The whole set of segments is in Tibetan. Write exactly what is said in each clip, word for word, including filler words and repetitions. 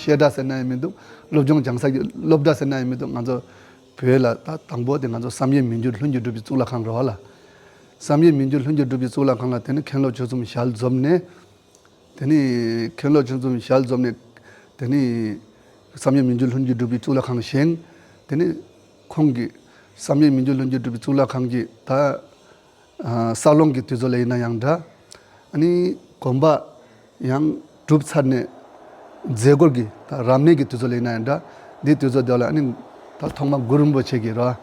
བཤད་གྲྭ་ཟེར་ན་ཡང་མི་འདུག་སློབ་སྦྱོང་སྦྱང་ས་ཀྱི་སློབ་གྲྭ་ཟེར་ན་ཡང་མི་འདུག་ང་ཚོ་བོད་ལ་ད་དང་པོ་དེ་ང་ཚོ་བསམ་ཡས་མི་འགྱུར་ལྷུན་གྱིས་གྲུབ་པའི་གཙུག་ལག་ཁང་རེད་བ་ལ། བསམ་ཡས་མི་འགྱུར་ལྷུན་གྱིས་གྲུབ་པའི་གཙུག་ལག་ཁང་ལ་དེ་ནི་མཁན་སློབ་ཆོས་འཛོམས་ཞལ་འཛོམས་ནས། དེ་ནི་མཁན་སློབ་ཆོས་འཛོམས་ཞལ་འཛོམས་ནས། དེ་ནི་བསམ་ཡས་མི་འགྱུར་ལྷུན་གྱིས་གྲུབ་པའི་གཙུག་ལག་ཁང་བཞེངས། དེ་ནི་ཁོང་གིས་བསམ་ཡས་མི་འགྱུར་ལྷུན་གྱིས་གྲུབ་པའི་གཙུག་ལག་ཁང་གི་ད་ཨ་ས་སློང་གི་དུས་ཚོད་ལ་ཡིན་ན་ཡང་འདྲ། ཨ་ནི་དགོན་པ་ཡང་གྲུབ་ཚར་ནས་མཛད་སྒོ་གི་ད་རབ་གནས་ཀྱི་དུས་ཚོད་ལ་ཡིན་ན་ཡང་འདྲ། འདིའི་དུས་ཚོད་དེ་ལ་ཨ་ནི་ད་ཐོག་མ་གུ་རུ་རིན་པོ་ཆེ་གིས་ར་ཨོ་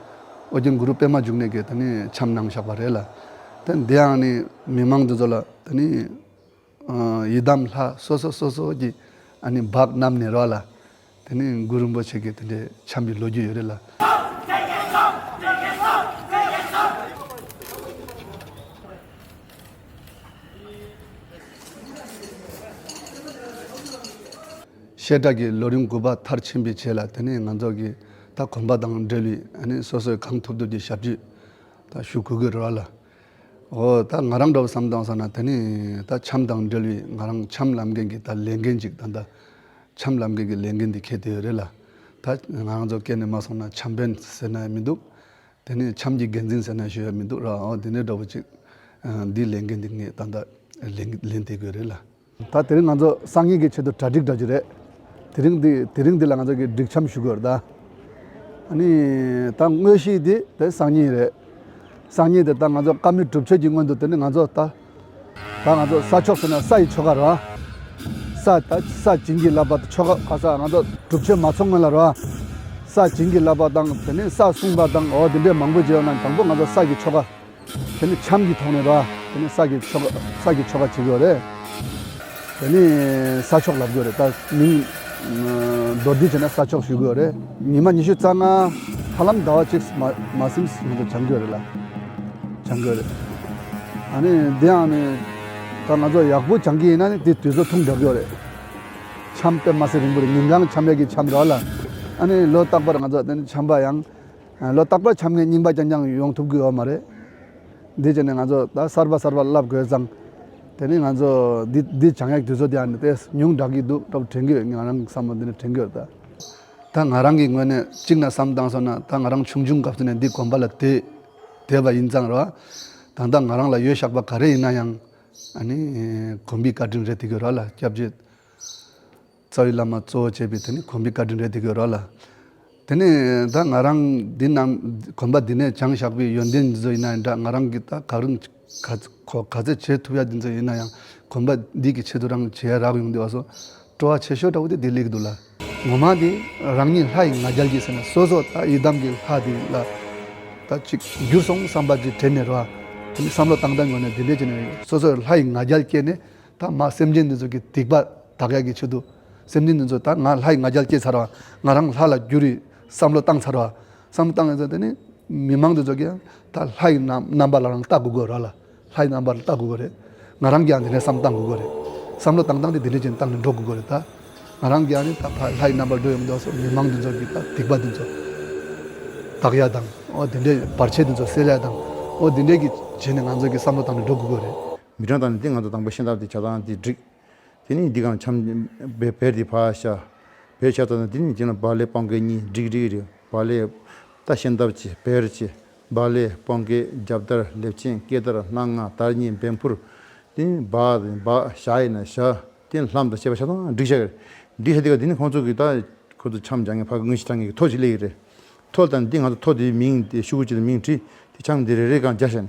རྒྱན་གུ་རུ་པདྨ་འབྱུང་གནས་ཀྱིས་ད་ནི་འཆམ་གནང་བཞག་པ་རེད་ལ། ད་འདི་ཡང་ནི་མི་མང་འདི་ཚོ་ལ་ད་ནི་ཡི་དམ་ལྷ་སོ་སོ་སོ་སོ་གི་ཨ་ནི་འབག་བསྣམས་ནས་ར་ལ། དེ་ནི་གུ་རུ་རིན་པོ་ཆེ་གི་དེ་འདྲའི་འཆམ་པའི་ལོ་རྒྱུས་ཡོད་རེད་ལ། བཤད་གྲྭ་གི་ལོ་རིམ་དགུ་པ་མཐར་ཕྱིན་པའི་རྗེས་ལ་དེ་ནི་ང་ཚོ་གི་ད་གོམ་པ་དང་འབྲེལ་བའི་ཨ་ནི་སོ་སོས་གང་ཐུབ་ཐུབ་ཀྱི་ཞབས་ཕྱི་ད་ཞུ་དགོས་ཀྱི་རེད་ལ། འོ་ད་ང་རང་འདྲ་བོ་བསམ་བཏང་སོང་ན་དེ་ནི་ད་འཆམ་དང་འབྲེལ་བའི་ང་རང་འཆམ་ལམ་འགན་གྱི་ད་ལས་འགན་ཅིག་ད་ད་འཆམ་ལམ་འགན་གྱི་ལས་འགན་འདི་འཁྱེར་བསྡད་ཡོད་རེད་ལ། ད་ང་རང་ཚོ་སྐད་ནས་མ་སོང་ན་འཆམ་དཔོན་ཟེར་ན་ཡང་མི་འདུག་དེ་ནས་འཆམ་གྱི་འགན་འཛིན་ཟེར་ན་ཞུ་ཡ་མི་འདུག་ར། འོ་དེ་འདྲའི་འདྲ་བོ་ཅིག་ཨ་འདིའི་ལས་འགན་འདི་ངས་ད་ལྟ་ལེན་ལེན་བསྡད་དགོས་རེད་ལ། ད་དེ་རིང་ང་ཚོ་སང་ཉིན་གྱི་ཆེད་དུ་གྲ་སྒྲིག་འདྲ་ཅིག་རེད། དེ་རིང་འདི་དེ་རིང་འདི་ལ་ང་ཚོ་གི་སྒྲིག་འཆམ་ཞུ་དགོས་རེད་ད། ཨ་ནི་ད་དངོས་གཞི་འདི་དེ་སང་ཉིན་རེད། སང་ཉིན་དེ་ད་ང་ཚོ་བཀའ་མོལ་གྲུབ་ཆོད་ཀྱི་སྔོན་དུ་དེ་ནི་ང་ཚོ་ད། ད་ང་ཚོ་ས་ཆོག་ཟེར་ན་ས་ཡི་ཆོ་ག་རེད་བ། ས་ད་ས་བྱིན་གྱིས་བརླབས་པ་ཆོ་ག་ག་ས་ང་ཚོ་གྲུབ་ཆོད་མ་ཚོགས་སྔོན་ལ་རེད་བ། ས་བྱིན་གྱིས་བརླབས་པ་དང་དེ་ནས་ས་གསུངས་པ་དང་འོ་དེ་འདྲའི་མང་པོ་བྱས་ཡོང་ན་དང་པོ་ང་ཚོ་ས་ཀྱི་ཆོ་ག་དེ་ནས་འཆམ་གྱི་ཐོག་ནས་རེད་བ། དེ་ནས་ས་ཀྱི་ཆོ་ག་ས་ཀྱི་ཆོ་ག་བྱེད་དགོས་རེད། དེ་ནས་ས་ཆོག་ལབ་དགོས་རེད་ད་མིང་། མདོར་བསྡུས་བྱས་ན་ས་ཆོག་ཞུ་དགོས་རེད། ཉི་མ་ཉི་ཤུ་རྩ་ལྔ་ཧ་ལམ་ཟླ་བ་གཅིག་མ་མ་ཟིན་ང་ཚོ་སྦྱང་དགོས་རེད་ལ། སྦྱང་དགོས་རེད། ཨ་ནི་འདི་ཡང་ནི་ད་ང་ཚོ་ཡག་པོ་སྦྱང་གི་ཡིན་ན་ནི་དེ་དུས་ཚོད་ཐུང་དྲགས་ཡོད་རེད། འཆམ་དཔེ་མ་སྲིད་རིང་པོ་རེད། ཉིན་གང་འཆམ་ཡག་གི་འཆམ་ར་ལ། ཨ་ནི་ལོ་རྟག་པར་ང་ཚོ་དེ་ནི་འཆམ་པ་ཡང་། ལོ་རྟག་པར་འཆམ་མཁན་རྙིང་པ་རྐྱང་རྐྱང་ཡོང་ཐུབ་ཀྱི་ཡོད་མ་རེད། འདི་བྱས་ནས་ང་ཚོ་ད་གསར་པ་གསར་པ་བསླབ་དགོས་ཙང་། དེ་ནི་ང་ཚོ་འདི་འདི་སྦྱང་ཡག་དུས་ཚོད་དེ་ཡང་ནི་དེ་ཉུང་དྲགས་ཀྱི་འདུག་སྐབས་དྲན་གྱི་ཡོད། ང་རང་གི་བསམ་བློ་འདི་ནི་དྲན་གྱི་ཡོད་ད། ད་ང་རང་གི་ངོས་ནས་གཅིག་ན་བསམ་བཏང་སོང་ན་ད་ང་རང་ཆུང་ཆུང་སྐབས་སུ་ནས་འདི་དགོན་པ་ལ་བསྡད་བསྡད་པ་ཡིན་ཙང་ར། ད་ལྟ་ང་རང་ལ་ཡོད་བཞག་པ་ག་རེ་ཡིན་ན་ཡང་ཨ་ནི་དགོན་པའི་བཀའ་དྲིན་རེད་དེ་གི་ར་ལ་སྐྱབས་རྗེ་རྩ་བའི་བླ་མ་གཙོ་བོ་བྱས་པའི་དེ་ནི་དགོན་པའི་བཀའ་དྲིན་རེད་དེ་གི་ར་ལ། དེ་ནས་ད་ང་རང་འདི་ནང་དགོན་པ་འདི་ནས་སྦྱངས་བཞག་པའི་ཡོན་ཏན་འདི་ཚོ་ཡིན་ན་ཡང་འདྲ། ང་རང་གི་ད་ག་རུང་ག་ཚོད་ག་ཚོད་བྱེད་ཐུབ་ཡ་འདི་ཚོ་ཡིན་ན་ཡང་དགོན་པ་འདི་གི་ཆེད་དུ་རང་བྱེད་ཡ་རག་ཡོང་དུས་བ་སོ་སྤྲོ་བ་ཆེ་ཤོས་འདྲ་བོ་དེ་འདི་སླེབས་འདུག་ལ། ངོ་མ་འདི་རང་ཉིད་ལྷ་ཡི་ང་རྒྱལ་གྱིས་ཟེར་ན་སོ་སོ་ད་ཡི་དམ་གྱི་ལྷ་འདི་ལ་ད་ཅིག་འགྱུར་སོང་བསམ་པ་ཅིག་དྲན་ནས་ར། དེ་ནི་བསམ་བློ་བཏང་སྟངས་ངོས་ནས་འདི་འདྲས་བྱས་ནས་སོ་སོའི་ལྷ་ཡི་ང་རྒྱལ་སྐྱེས་ནས། ད་མ་སེམས་ཅན་འདི་ཚོ་གི་སྡིག་པ་དག་ཡག་གི་ཆེད་དུ། སེམས་ཅན་འདི་ཚོ་ད་ང་ལྷ་ཡི་ང་རྒྱལ་སྐྱེས་ཚར་བ། ང་རང་ལྷ་ལ་འགྱུར་བའི་བསམ་བློ་བཏང་ཚར་བ། བསམ་བློ་བཏང་ཡོད་ཚེ་དེ་ནི་མི་མང་འདི་ཚོ་གི་ཡང་ད་ལྷ་ཡི་རྣམ་རྣམ་པ་ལ་རང་ལྟ་དགོས་དགོས་ར་ལ། ལྷ་ཡི་རྣམ་པ་ལ་ལྟ་དགོས་དགོས་རེད། ང་རང་གི་ཡང་འདི་འདྲའི་བསམ་བཏང་དགོས་དགོས་རེད། བསམ་བློ་བཏང་སྟངས་དེ་འདི་འདྲའི་ཅན་བཏང་ནས་འགྲོ་དགོས་དགོས་རེད་ད། ང་རང་གི་ཡང་ནི་ད་ཕ་ལྷ་ཡི་རྣམ་པར་འགྲོ་ཡོང་དུས་སོ་མི་མང་འདི་ཚོ་གི་ད་སྡིག་པ་འདི་ཚོ་དག་ཡ་དང་། ཨོ་དེ་འདྲའི་བར་ཆད་འདི་ཚོ་སེལ་ཡ་དང་། ཨོ་དེ་འདྲའི་གི་བྱས་ནས་ང་ཚོ་གི་བསམ་བློ་བཏང་ནས་འགྲོ་དགོས་དགོས་རེད། མི་གྲངས་དང་ནི་འདི་ང་ཚོ་དང་པོ་ཤེས་སྟངས་དེ་བྱ་སྟངས་དེ་འགྲིག་དེ་ནི་འདི་གང་འཆམ་བེ་བེར་དེ་ཕར་བཞག་བེར་བཞག་ཙམ་ན་འདི་ནི་དེ་ན་བག་ལེབ་སྤང་སྐད་གཉིས་འགྲིག་འགྲིག་རེད། བག་ལེབ་ད་ཤེས་སྟངས་ཀྱི་བེར་གྱི་བག་ལེབ་སྤང་སྐད་རྒྱབ་དར་ལེབ་ཆེན་སྐེ་དར་སྣ་ལྔ་དར་གཉིས་བེམ་ཕུར། དེ་ནི་བག་བག་བཞག་ཡིན་ན་བཞག་དེ་ནི་ལྷམ་དང་བཅས་པ་བཞག་སྟངས་འགྲིག་བཞག་གི་རེད། འགྲིག་བཞག་དེ་ག་དེ་ནི་ཁོང་ཚོ་གི་ད་ཁོང་ཚོ་འཆམ་སྦྱང་མཁན་ཕ་གི་དངོས་གཞི་བཏང་མཁན་གི་ཐོ་ཅིག་སླེབས་ཀྱི་རེད། ཐོ་དང་འདི་ང་ཚོ་ཐོ་དེའི་མིང་དེ་ཤུ་གུ་ཅིག་ལ་མིང་བྲིས་དེ་འཆམ་འདི་རེ་རེ་གང་སྦྱར་བཞག་ནས།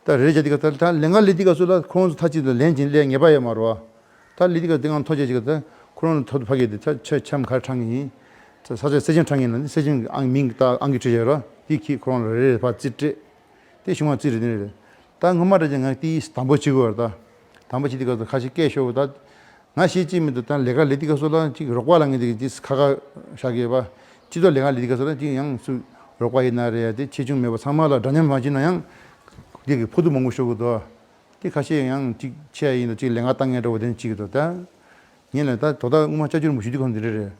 ད་རེ་རེ་བྱས་དེ་ག་ད་ད་ལས་ཀ་ལས་དེ་ག་སུ་ལ་ཁོང་ཚོ་མཐའ་གཅིག་ཏུ་ལན་གཅིག་སླེབས་ངེས་པ་ཡོད་མ་རེད་བ། ད་ལས་དེ་ག་དེ་གང་ཐོ་ཅེས་ཅིག་ད་ཁོ་རང་ལ་ཐོ་ཕ་གི་དེ་ད་ཆ་འཆམ་ག་རེ་འཁྲབ་ངེས་ཡིན། ས་ཆ་གསེར་ཆེན་འཁྲབ་ངེས་ན་གསེར་ཆེན་ཨང་མིང་ད་ཨང་གི་བྲིས་བྱས་ར་དེ་ཁྱེད་ཁོ་རང་ལ་རེ་རེ་ཕར་རྩིས་སྤྲད། དེ་གཞུང་བ་རྩིས་རེ་དེ་རེ་རེད། ད་སྔོན་མ་རེ་ཅན་ང་དེ་དང་པོ་བྱེད་དགོས་རེད་ད། དང་པོ་བྱེད་དེ་ག་ད་ཁ་ཤས་སྐད་ཤོར་ད། ང་ཤེས་ཀྱི་མི་འདུག་ད་ལས་ཀ་ལས་དེ་ག་སུ་ལ་ཅིག་རོགས་པ་ལ་ངེས་དེ་ག་ཅིག་ཁ་ཁ་བཞག་གི་ཡོད་པ། སྤྱི་ཚོགས་ལས་ཀ་ལས་དེ་ག་སུ་ལ་ཅིག་ཡང་སུ་རོགས་པ་ཡིན་ན་རེད་ཡ་དེ་ཆེ་ཆུང་མེད་པ་ཚང་མ་ལ་འདྲ་མཉམ་མ་བྱེད་ན་ཡང་། དེ་གི་ཕོག་ཐུག་མང་པོ་ཤོར་གི་འདུག་དེ་ཁ་ཤས་ཡང་གཅིག་ཆེ་ཡ་ཡིན་ན་གཅིག་ལས་ཀ་བཏང་མཁན་འདྲ་བོ་དེ་འདྲ་གཅིག་གི་འདུག་ད། ངས་ལ་ད་དོ་ད་སྔོན་མ་ཅ་ཅུར་མུ་ཞུ་དུས་ཁོང་འདི་རེད་རེད།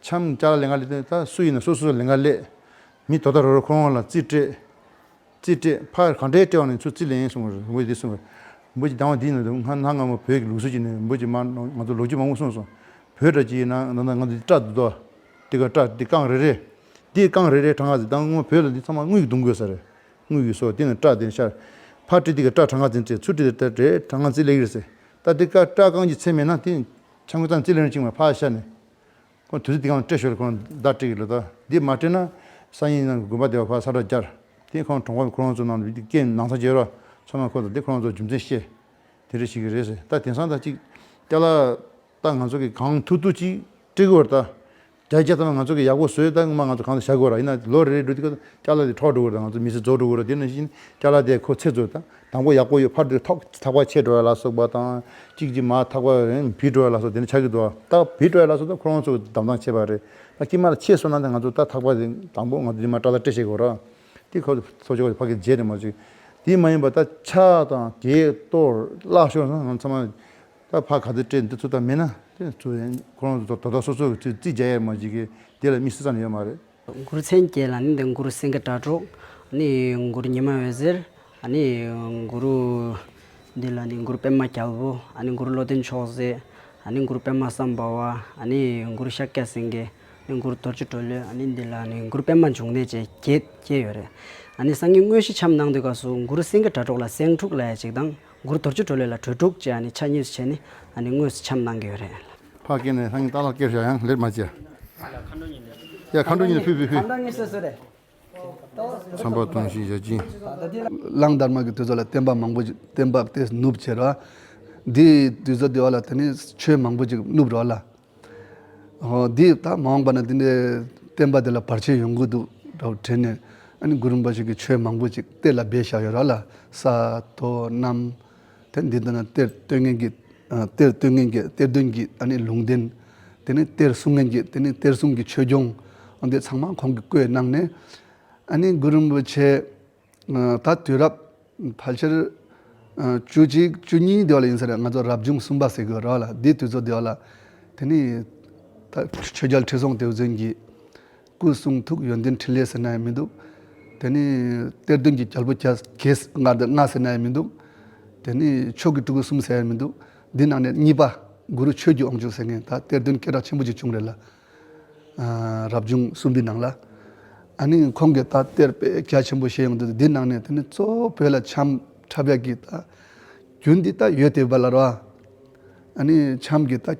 འཆམ་ཅ་ལག་ལས་ཀ་ལས་དེ་ད་སུ་ཡིན་ན་སོ་སོ་སོ་ལས་ཀ་ལས། མི་དོ་ད་རོ་རོ་ཁོང་ལ་རྩིས་སྤྲད། རྩིས་སྤྲད་ཕར་གང་འདྲའི་སྤྲད་བ་ནས་ཚུར་རྩིས་ལེན་སོང་བ་རེད་འོ་དེ་སོང་བ། འབུ་ཅི་དང་བ་འདི་ནང་དུ་སྔ་སྔ་སྔ་མོ་བོད་ཀྱི་ལུགས་སྲོལ་གྱི་ནས་འབུ་ཅི་མ་ང་ཚོ་ལོ་རྒྱུས་མང་པོ་གསུངས་སོང་། བོད་འདྲ་ཅིག་ཡིན་ན་ད་ལྟ་ང་ཚོ་འདི་སྐྲ་འདི་དོ། འདི་ག་སྐྲ་འདི་རྐང་རེ་རེ། འདི་རྐང་རེ་རེ་གྲངས་ཀ་ཟིག་དང་སྔོན་བོད་ལ་འདི་ཚང་མ་དངུལ་གྱིས་བརྡུང་དགོས་ས་རེད། དངུལ་གྱིས་སོ་དེ་ནས་སྐྲ་དེ་ཤར། ཕར་སྤྲད་འདི་ག་སྐྲ་གྲངས་ཀ་ཙམ་སྤྲད། ཚུར་སྤྲད་དེ་སྐྲ་སྤྲད་གྲངས་ཀ་ཙམ་སླེབས་ཀྱི་རེད་ཟེར། ད་འདི་ཀ་སྐྲ་རྐང་གཅིག་ཚད་མེད་ན་དེ་ཆང་ཁུ་ཙམ་རྩིས་ལེན་རིན་གཅིག་མ་ཕར་ཤར་ནས། ཁོང་དུས་ཚོད་འདི་གང་སྤྲད་ཞོར་ཁོང་བརྡ་སྤྲད་ཀྱི་ལོ། ད་འདི་མ་སྤྲད་ན་སང་ཉིན་ནང་དགོན་པ་སྡེ་བ་ཕར་ས་བསྒྲགས་བསྒྱར། དེ་ཁོང་གྲོང་པ་ཁོ་རང་ཚོ་ནང་དུ་རྐྱེན་ནང་ཚ་བྱེད་རོགས་ཚང་མ་ཁོ་ཚོ་འདི་ཁོ་རང་ཚོ་རྒྱུ་མཚན་བཤད། དེ་འདྲ་ཞིག་གི་རེད་ཟེར། ད་དེང་སང་ད་ཅིག་ཅ་ལག་ད་ང་ཚོ་གི་གང་ཐུབ་ཐུབ་ཅིག་སྤྲད་དགོས་རེད་ད། བརྒྱ་ཆ་ཐམ་པ་ང་ཚོ་གི་ཡག་པོ་བཟོས་ད་སྔོན་མ་ང་ཚོ་གང་དུ་བཞག་དགོས་ར། ཡིན་ན་ལོ་རེ་རེ་འགྲོ་དུས་ཀ་ཅ་ལག་དེ་འཕྲོག་འགྲོ་གི་རེད། ད་ང་ཚོ་མི་ཚེ་རྫོགས་འགྲོ་གི་རེད། དེ་ནང་བཞིན་ཅ་ལག་དེ་ཁོ་ཚེ་རྫོགས་ད་དང་པོ་ཡག་པོ་ཡོད། ཕར་དུ་ཐོག་ཐག་པ་ཆད་འགྲོ་ཡ་ལ་སོགས་པ་དང་གཅིག་གཅིག་མ་ཐག་པ་བིས་འགྲོ་ཡ་ལ་སོགས་དེ་ནི་ཆགས་ཀྱི་འདུག་ད་བིས་འགྲོ་ཡ་ལ་སོགས་ད་ཁོ་རང་ཚོ་གདམ་བཏང་བྱས་པ་རེད། ད་དཀྱིལ་མ་ལ་ཆད་སོང་ན་ད་ང་ཚོ་ད་ཐག་པ་དེ་དང་པོ་ང་ཚོ་དེ་མ་སྐྲ་ལ་སྤྲད་བྱེད་དགོས་ར། དེ་ཁོ་ཚོ་ཚོ་ཆོག་ཕ་གི་རྗེས་དེ་མ་ཅིག་དེ་མ་ཡིན་པ་ད་ཆ་དང་གས་གཏོར་བརླག་ཤོར་སོང་ང་ཚང་མ། ད་ཕ་ག་ཚོད་སྤྲད་འདི་ཚོ་ད་མེད་ན་དེ་ཚོ་ཁོ་རང་ཚོ་ད་ལྟ་སོ་སོ་གི་ཚོད་རྩིས་རྒྱག་ཡས་མ་གཅིག་གི་དེ་ལ་མི་སུ་ཙམ་ཡོད་མ་རེད། གུ་རུ་མཚན་བརྒྱད་ལ་ནི་འདི་གུ་རུ་སེང་གེ་སྒྲ་སྒྲོགས། ཨ་ནི་གུ་རུ་ཉི་མ་འོད་ཟེར། ཨ་ནི་གུ་རུ་འདི་ལ་ནི་གུ་རུ་པདྨ་རྒྱལ་པོ། ཨ་ནི་གུ་རུ་བློ་ལྡན་མཆོག་སྲེད། ཨ་ནི་གུ་རུ་པདྨ་སམ་བྷ་བ། ཨ་ནི་གུ་རུ་ཤཱཀྱ་སེང་གེ། ཨ་ནི་གུ་རུ་རྡོ་རྗེ་གྲོ་ལོད། ཨ་ནི་འདི་ལ་ནི་གུ་རུ་པདྨ་འབྱུང་གནས་བཅས་བརྒྱད་བཅས་ཡོད་རེད། ཨ་ནི་སང་ཉིན་དངོས་གཞི་འཆམ་གནང་དུས་སྐབས་སུ་གུ་རུ་སེང་གེ་སྒྲ་སྒྲོགས་ལ་སེང་ཕྲུག་ལབ་ཡ་ཅིག་དང་། གུ་རུ་རྡོ་རྗེ་གྲོ་ལོད་ལ་གྲོ་ཕྲུག་ཅེས་ཨ་ནི་ཆ་གཉིས་སུ་ཕྱེ་ནས་ཨ་ནི་དངོས་སུ་འཆམ་གནང་གི་ཡོད་རེད། ཕ་སྐད་ནས་སང་ཉིན་ཏག་ཏག་སྐྱེལ་བཞག་ཡང་ལེར་མ་བྱས། ཡ་མཁའ་འགྲོ་གཉིས་ནས་ཕུལ་ཕུལ་ཕུལ། མཚམས་པ་དོན་བཞིན་བཞག་ཅིང་། གླང་དར་མ་གི་དུས་ཚོད་ལ་བསྟན་པ་མང་པོ་ཅིག་བསྟན་པ་དེ་ནུབ་བྱས་ར། འདིའི་དུས་ཚོད་དེ་བ་ལ་དེ་ནི་ཆོས་མང་པོ་ཅིག་ནུབ་ར་ལ། འོ་འདི་ད་མ་འོངས་པ་ན་འདི་འདྲའི་བསྟན་པ་འདི་ལ་བར་ཆད་ཡོང་གི་འདུག་ར་དྲན་ནས། ཨ་ནི་གུ་རུ་རིན་པོ་ཆེ་གི་ཆོས་མང་པོ་ཅིག་གཏེར་ལ་སྦས་བཞག་ཡོད་ར་ལ། ས་རྡོ་གནམ། དེ་འདི་ལྟ་ན་གཏེར་སྟོན་མཁན་གྱི་ཨ་གཏེར་སྟོན་མཁན་གྱི་གཏེར་སྟོན་གྱི་ཨ་ནི་ལུང་བསྟན། དེ་ནི་གཏེར་སྲུང་མཁན་གྱི་དེ་ནི་གཏེར་སྲུང་གི་ཆོས་སྐྱོང་། འོ་འདི་ཚང་མ་ཁོང་གིས་བཀོད་གནང་ནས། ཨ་ནི་གུ་རུ་རིན་པོ་ཆེ་ད་དུས་རབས་ཕལ་ཆེར་བཅུ་གཅིག་བཅུ་གཉིས་དེ་བ་ལ་ཡིན་ས་རེད། ང་ཚོ་རབ་བྱུང་གསུམ་པ་ཟེར་གི་ར་ལ་འདི་དུས་ཚོད་དེ་བ་ལ། དེ་ནི་ད་ཆོས་རྒྱལ་ཁྲི་སྲོང་ལྡེའུ་བཙན་གྱི་སྐུ་གསུང་ཐུགས་ཡོན་ཏན་ཕྲིན་ལས་ཟེར་ན་ཡང་མི་འདུག་དེ་ནི་གཏེར་སྟོན་གྱི་རྒྱལ་པོ་བརྒྱ་གས་ལྔ་ལྔ་ཟེར་ན་ཡང་མི་འདུག་དེ་ནི་མཆོག་གི་སྤྲུལ་སྐུ་གསུམ་ཟེར་ཡང་མི་འདུག་འདི་ནང་ནས་གཉིས་པ་གུ་རུ་ཆོས་ཀྱི་དབང་ཕྱུག་ཟེར་མཁན་ད་གཏེར་སྟོན་སྐད་གྲགས་ཆེན་པོ་ཅིག་བྱུང་རེད་ལ། རབ་བྱུང་གསུམ་པའི་ནང་ལ། ཨ་ནི་ཁོང་གིས་ད་གཏེར་དཔེ་རྒྱ་ཆེན་པོ་བཞེས་ཡོང་དུས་འདི་ནང་ནས་དེ་ནི་གཙོ་བོ་བོད་ལ་འཆམ་འཁྲབ་ཡག་གི་ད་རྒྱུན་འདི་ད་ཡོད་དེ་བ་ལ་ར། ཨ་ནི་འཆམ་གྱི་ད་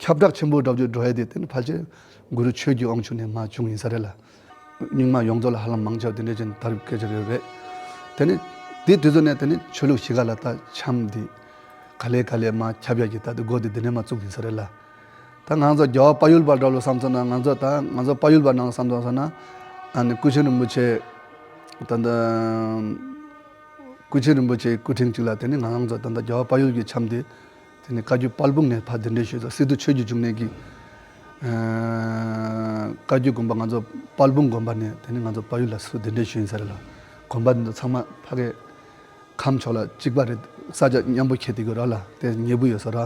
ཁྱབ་བསྒྲགས་ཆེན་པོ་འདྲ་བོ་འགྲོ་ཡ་དེ་དེ་ནི་ཕལ་ཆེར་གུ་རུ་ཆོས་ཀྱི་དབང་ཕྱུག་ནས་མར་བྱུང་ཡིན་ས་རེད་ལ། རྙིང་མ་ཡོངས་རྫོགས་ལ་ཧ་ལམ་མང་ཆེ་བ་དེ་འདྲ་ཅན་དར་སྐད་ཆ་རེད་རེད། དེ་ནི་དེ་དུས་ཚོད་ནས་དེ་ནི་ཆོས་ལུགས་གཞིས་ཀ་ལ་ད་འཆམ་འདི་ག་ལེ་ག་ལེ་མར་ཁྱབ་ཡག་གི་ད་དེ་འགོ་དེ་འདི་ནས་མར་བཙུགས་ཡིན་ས་རེད་ལ། ད་ང་ཚོ་རྒྱལ་བ་དཔལ་ཡུལ་པ་འདྲ་ལོ་བསམ་སོང་ན། ང་ཚོ་ད་ང་ཚོ་དཔལ་ཡུལ་པ་ནང་བསམ་སོང་ན། ཨ་ནི་སྐུ་ཆེན་རིན་པོ་ཆེ་ད་ལྟ་སྐུ་ཆེན་རིན་པོ་ཆེའི་སྐུ་ཕྲེང་གཅིག་ལ་དེ་ནི་ང་རང་ཚོ་ད་ལྟ་རྒྱལ་བ་དཔལ་ཡུལ་གྱི་འཆམ་དེ་དེ་ནི་བཀའ་བརྒྱུད་དཔལ་སྤུངས་ནས་ཕར་གདན་འདྲེན་ཞུས་སོ། སི་ཏུ་ཆོས་ཀྱི་འབྱུང་གནས་ཀྱི་ཨ་བཀའ་བརྒྱུད་དགོན་པ་ང་ཚོ་དཔལ་སྤུངས་དགོན་པ་ནས་དེ་ནི་ང་ཚོ་དཔལ་ཡུལ་ལ་སུ་གདན་འདྲེན་ཞུས་ཡིན་ས་རེད་ལ། དགོན་པ་འདི་ཚོ་ཚང་མ་ཕ་གི་ཁམས་ཕྱོགས་ལ་གཅིག་པ་རེད། ས་ཆ་མཉམ་པོ་ཁྱེར་ཏེ་གི་ར་ལ་དེ་ཉེ་པོ་ཡོད་ས་ར།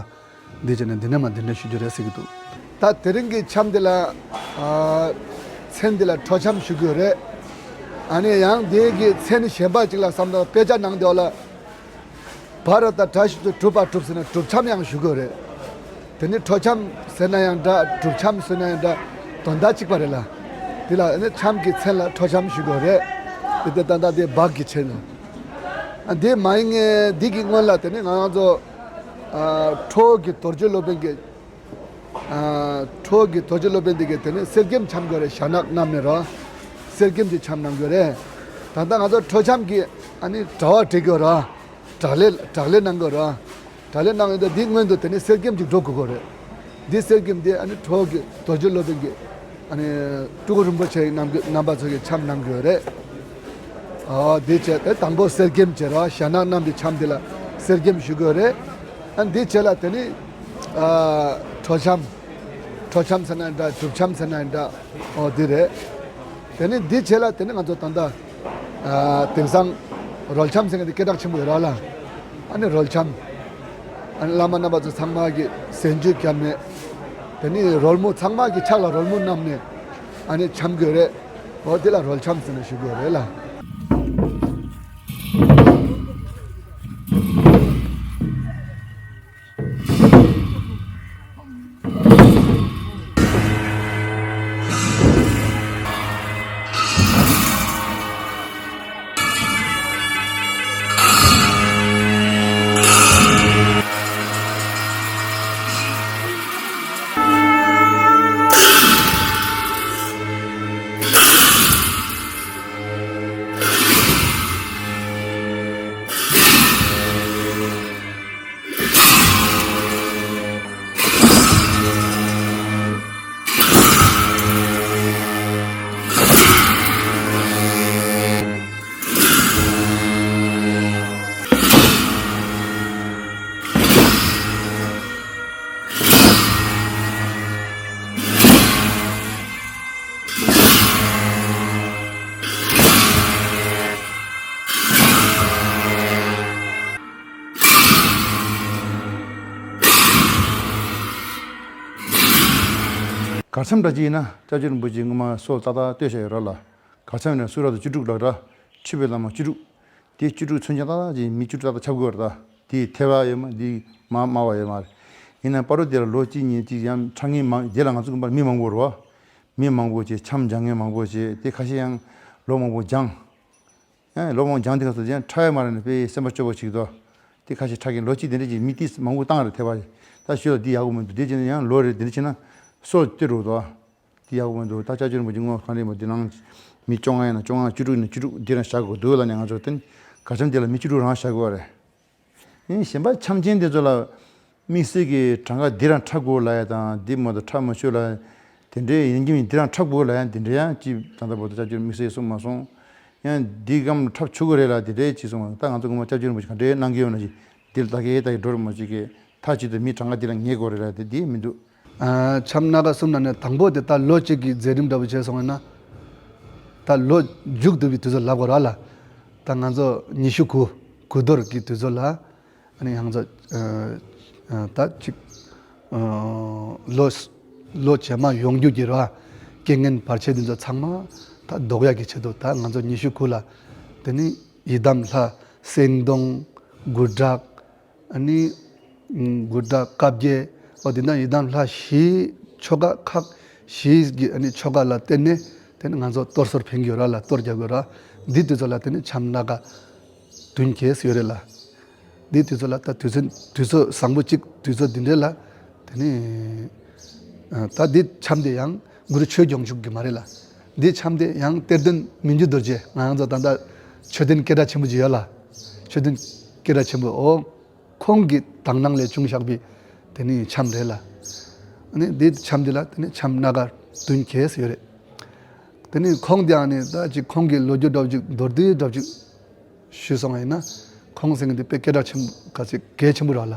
འདི་བྱས་ནས་འདི་ནས་མར་གདན་འདྲེན་ཞུ་རྒྱུ་རེད་ཟེར་གི་འདུག་ད་དེ་རིང་གི་འཆམ་འདི་ལ་ཨ་མཚན་འདི་ལ་ཁྲོ་འཆམ་ཞུ་གི་ཡོད་རེད། ཨ་ནི་ཡང་འདི་གི་མཚན་གཞན་པ་ཅིག་ལ་བསམ་ན་དཔེ་ཆ་ནང་དེ་བ་ལ་བ་ར་ད་བྲ་ཞབས་ཀྱུ་གྲུ་བ་གྲུབ་ཟེར་ན་གྲུབ་འཆམ་ཡང་ཞུ་གི་ཡོད་རེད། དེ་ནི་ཁྲོ་འཆམ་ཟེར་ན་ཡང་འདྲ། གྲུབ་འཆམ་ཟེར་ན་ཡང་འདྲ། དོན་དག་གཅིག་པ་རེད་ལ། དེ་ལ་ཨ་ནི་འཆམ་གྱི་མཚན་ལ་ཁྲོ་འཆམ་ཞུ་གི་ཡོད་རེད། དེ་དེ་ད་ལྟ་དེ་སྦག་གི་ཆེད་ལ། ཨ་འདི་མ་ཡིན་ངེས་འདི་གི་སྔོན་ལ་དེ་ནི་ང་རང་ཚོ་ཨ་ཁྲོ་བོ་གི་རྡོ་རྗེ་སློབ་དཔོན་གྱི་ཨ་ཁྲོ་བོ་གི་རྡོ་རྗེ་སློབ་དཔོན་འདི་གི་དེ་ནི་གསེར་སྐྱེམས་འཆམ་དགོས་རེད། ཞྭ་ནག་བསྣམས་ནས་ར་གསེར་སྐྱེམས་ཀྱི་འཆམ་གནང་དགོས་རེད། ད་ལྟ་ང་ཚོ་ཁྲོ་འཆམ་གྱི་ཨ་ནི་དྲ་བ་བྲིས་དགོས་ར། དྲག་ལས་དྲག་ལས་གནང་དགོས་ར། དྲག་ལས་གནང་ཡོད་དུས་འདི་སྔོན་དུ་དེ་ནི་གསེར་སྐྱེམས་ཅིག་འགྲོ་དགོས་ཀྱི་རེད། འདི་གསེར་སྐྱེམས་འདི་ཨ་ནི་ཁྲོ་བོ་གི་རྡོ་རྗེ་སློབ་དཔོན་གྱི་ཨ་ནི་སྤྲུལ་སྐུ་རིན་པོ་ཆེ་རྣམ་རྣམ་པ་ཚོ་གི་འཆམ་གནང་དགོས་རེད། ཨ་འདི་བྱས་ཏེ་དང་པོ་གསེར་སྐྱེམས་བྱས་ར། ཞྭ་ནག་བསྣམས་པའི་འཆམ་འདི་ལ་གསེར་སྐྱེམས་ཞུ་དགོས་རེད། ཨ་འདི་བྱས་ལ་དེ་ནི་ཨ་ཁྲོ་འཆམ། ཁྲོ་འཆམ་ཟེར་ན་འདྲ། གྲུབ་འཆམ་ཟེར་ན་འདྲ། ཨོ་འདི་རེད། དེ་ནི་འདི་བྱས་ལ་དེ་ནི་ང་ཚོ་ད་ལྟ་ཨ་དེང་སང་རོལ་འཆམ་ཟེར་མཁན་དེ་སྐད་གྲགས་ཆེན་པོ་ཡོད་ར་ལ། ཨ་ནི་རོལ་འཆམ། ཨ་ནི་བླ་མ་རྣམ་པ་ཚོ་ཚང་མ་གི་ཟན་ཆུ་བརྒྱབ་ནས། དེ་ནི་རོལ་མོ་ཚང་མ་གི་ཕྱག་ལ་རོལ་མོ་བསྣམས་ནས་ཨ་ནི་འཆམ་དགོས་རེད། འོ་དེ་ལ་རོལ་འཆམ་ཟེར་ནས་ཞུ་དགོས་རེད་ལ། གར་འཆམ་འདྲ་ཅིག་ཡིན་ན་སྐྱབས་རྗེ་རིན་པོ་ཆེས་སྔོན་མ་སྲོལ་ཏག་ཏག་བཏོད་བཞག་ཡོད་རེད་ལ། གར་འཆམ་ཡིན་ན་སུ་ར་དང་བཅུ་དྲུག་ལ་ར། མཆོད་པའི་བླ་མ་བཅུ་དྲུག་དེ་བཅུ་དྲུག་མཚོན་བྱེད་ཏག་ཏག་ཅིག་མི་བཅུ་དྲུག་ཏག་ཏག་ཁྱབ་དགོས་རེད་ད། དེའི་ཐེ་བ་ཡོད་མ་དེའི་མ་སྨྲ་བ་ཡོད་མ་རེད། ཡིན་ན་བར་དུ་དེ་ལ་ལོ་གཅིག་གཉིས་གཅིག་ཡང་ཁྲ་ངན་མང་དེ་ལ་ང་ཚོ་དགོན་པར་མི་མང་པོ་རེད་བ། མི་མང་པོ་བྱས་འཆམ་སྦྱང་མཁན་མང་པོ་བྱས་དེ་ཁ་ཤས་ཡང་ལོ་མང་པོ་སྦྱང་། ཡང་ལོ་མང་སྦྱང་དེ་ག་ཚོད་ཡང་ཁྲ་ཡོད་མ་རེད་ནས་དཔེ་སེམས་པ་སྐྱོ་པོ་ཞིག་འདུག་དེ་ཁ་ཤས་ཁྲ་མཁན་ལོ་གཅིག་དེ་འདྲ་ཅིག་མི་ཏིས་མང་པོ་བཏང་རེད་ཐེ་བ། ད་ཞུ་ལ་འདི་ཡག་པོ་མི་འདུག་དེ་བྱས་ན་ཡང་ལོ་རེ་དེ་འདྲ་བྱས་ན་སྲོལ་སྟེར་རོགས་དང་། དེ་ཡག་པོ་མི་འདུག་ད་སྐྱབས་རྗེ་རིན་པོ་ཆེ་སྔོན་གང་རེད་མོ་དེ་ནང་མི་བཅོ་ལྔ་ཡིན་ན་བཅོ་ལྔ་བཅུ་དྲུག་ཡིན་ན་བཅུ་དྲུག་དེ་རང་བཞག་དགོས་འདུག་ལ་ནས་ང་ཚོ་བསྟན་གར་འཆམ་དེ་ལ་མི་བཅུ་དྲུག་རང་བཞག་དགོས་རེད། ཨེ་གཞན་པ་འཆམ་ཅན་དེ་ཚོ་ལ་དམིགས་བསལ་གྱི་གྲངས་ཀ་འདི་རང་ཁྲ་དགོས་ལ་ཡ་དང་འདི་མ་གཏོགས་ཁྲ་མ་ཆོད་ལ་དེ་འདྲའི་ཡིན་གྱི་མིན་འདི་རང་ཁྲ་དགོས་ལ་ཡ་འདི་འདྲའི་ཡང་ཅི་ད་ལྟ་བར་དུ་སྐྱབས་རྗེ་དམིགས་བསལ་གསུངས་མ་སོང་། ཡང་འདི་གམ་ཁྲ་ཆོད་གི་རེད་ལ་དེ་འདྲའི་ཅི་གསུངས་མ་སོང་། ད་ང་ཚོ་སྔོན་མ་སྐྱབས་རྗེ་རིན་པོ་ཆེ་ག་འདྲའི་གནང་གི་ཡོད་ན་ཅི་འདི་ལ་ད་གེ་ད་གེ་འགྲོ་རུ་མ་ཅིག་གི་མཐའ་གཅིག་ཏུ་མི་གྲངས་ཀ་འདི་ལ་ངེས་དགོས་རེད་ལ་དེ་འདི་མི་འདུག་ཨ། འཆམ་སྣ་ཁ་གསུམ་ནང་ནས་དང་པོ་དེ་ད་ལོ་གཅིག་གི་མཛད་རིམ་འདྲ་པོ་བྱས་སོང་ན། ད་ལོ་མཇུག་བསྡུ་བའི་དུས་ཚོད་ལབ་དགོས་ར་ལ། ད་ང་ཚོ་ཉི་ཤུ་དགུ་དགུ་གཏོར་གྱི་དུས་ཚོད་ལ། ཨ་ནི་ང་ཚོ་ཨ་ཨ་ད་ཅིག་ཨ་ལོ་ལོ་རྗེས་མ་ཡོང་རྒྱུ་གྱི་ར་རྐྱེན་ངན་བར་ཆད་འདི་ཚོ་ཚང་མ་ད་ཟློག་ཡག་གི་ཆེད་དུ་ད་ང་ཚོ་ཉི་ཤུ་དགུ་ལ་དེ་ནི་ཡི་དམ་ལྷ་སེང་གདོང་། གུར་དྲག་ཨ་ནི་གུར་དྲག་བཀའ་བརྒྱད། འོ་དེ་འདྲ་ཡི་དམ་ལྷ་བཞིའི་ཆོ་ག་ཁག་བཞིའི་གི་ཨ་ནི་ཆོ་ག་ལ་བརྟེན་ནས་དེ་ནི་ང་ཚོ་གཏོར་ཟོར་འཕེན་གྱི་ཡོད་ར་ལ་གཏོར་རྒྱག་གི་ཡོད་ར། འདི་དུས་ཚོད་ལ་དེ་ནི་འཆམ་སྣ་ཁ་བདུན་གྱིས་ཡོད་རེད་ལ། འདི་དུས་ཚོད་ལ་ད་དུས་ཚོད་དུས་ཚོད་བཟང་པོ་གཅིག་དུས་ཚོད་འདི་འདྲས་ལ་དེ་ནི་ད་འདི་འཆམ་དེ་ཡང་གུ་རུ་ཆོས་སྐྱོང་བཅུག་གི་མ་རེད་ལ། འདི་འཆམ་དེ་ཡང་གཏེར་སྟོན་མི་འགྱུར་རྡོ་རྗེ་ང་ཚོ་ད་ལྟ་མཆོད་རྟེན་སྐད་གྲགས་ཆེན་པོ་ཅིག་ཡོད་ལ། མཆོད་རྟེན་སྐད་གྲགས་ཆེན་པོ་འོ། ཁོང་གི་དག་སྣང་ལས་བྱུང་བཞག་པའི་དེ་ནི་འཆམ་རེད་ལ། ཨ་ནི་འདི་འཆམ་འདི་ལ་དེ་ནི་འཆམ་སྣ་ཁ་བདུན་གྱིས་ཡོད་རེད། དེ་ནི་ཁོང་དེ་ཡང་ནི་ད་ཅིག་ཁོང་གི་ལོ་རྒྱུས་འདྲ་བོ་ཅིག་མདོར་བསྡུས་འདྲ་བོ་ཅིག་ཞུས་སོང་བ་ཡིན་ན། ཁོང་ཟེར་མཁན་དེ་དཔེ་སྐད་གྲགས་ཆེན་པོ་ག་ཚོད་གལ་ཆེན་པོ་རེད་ལ།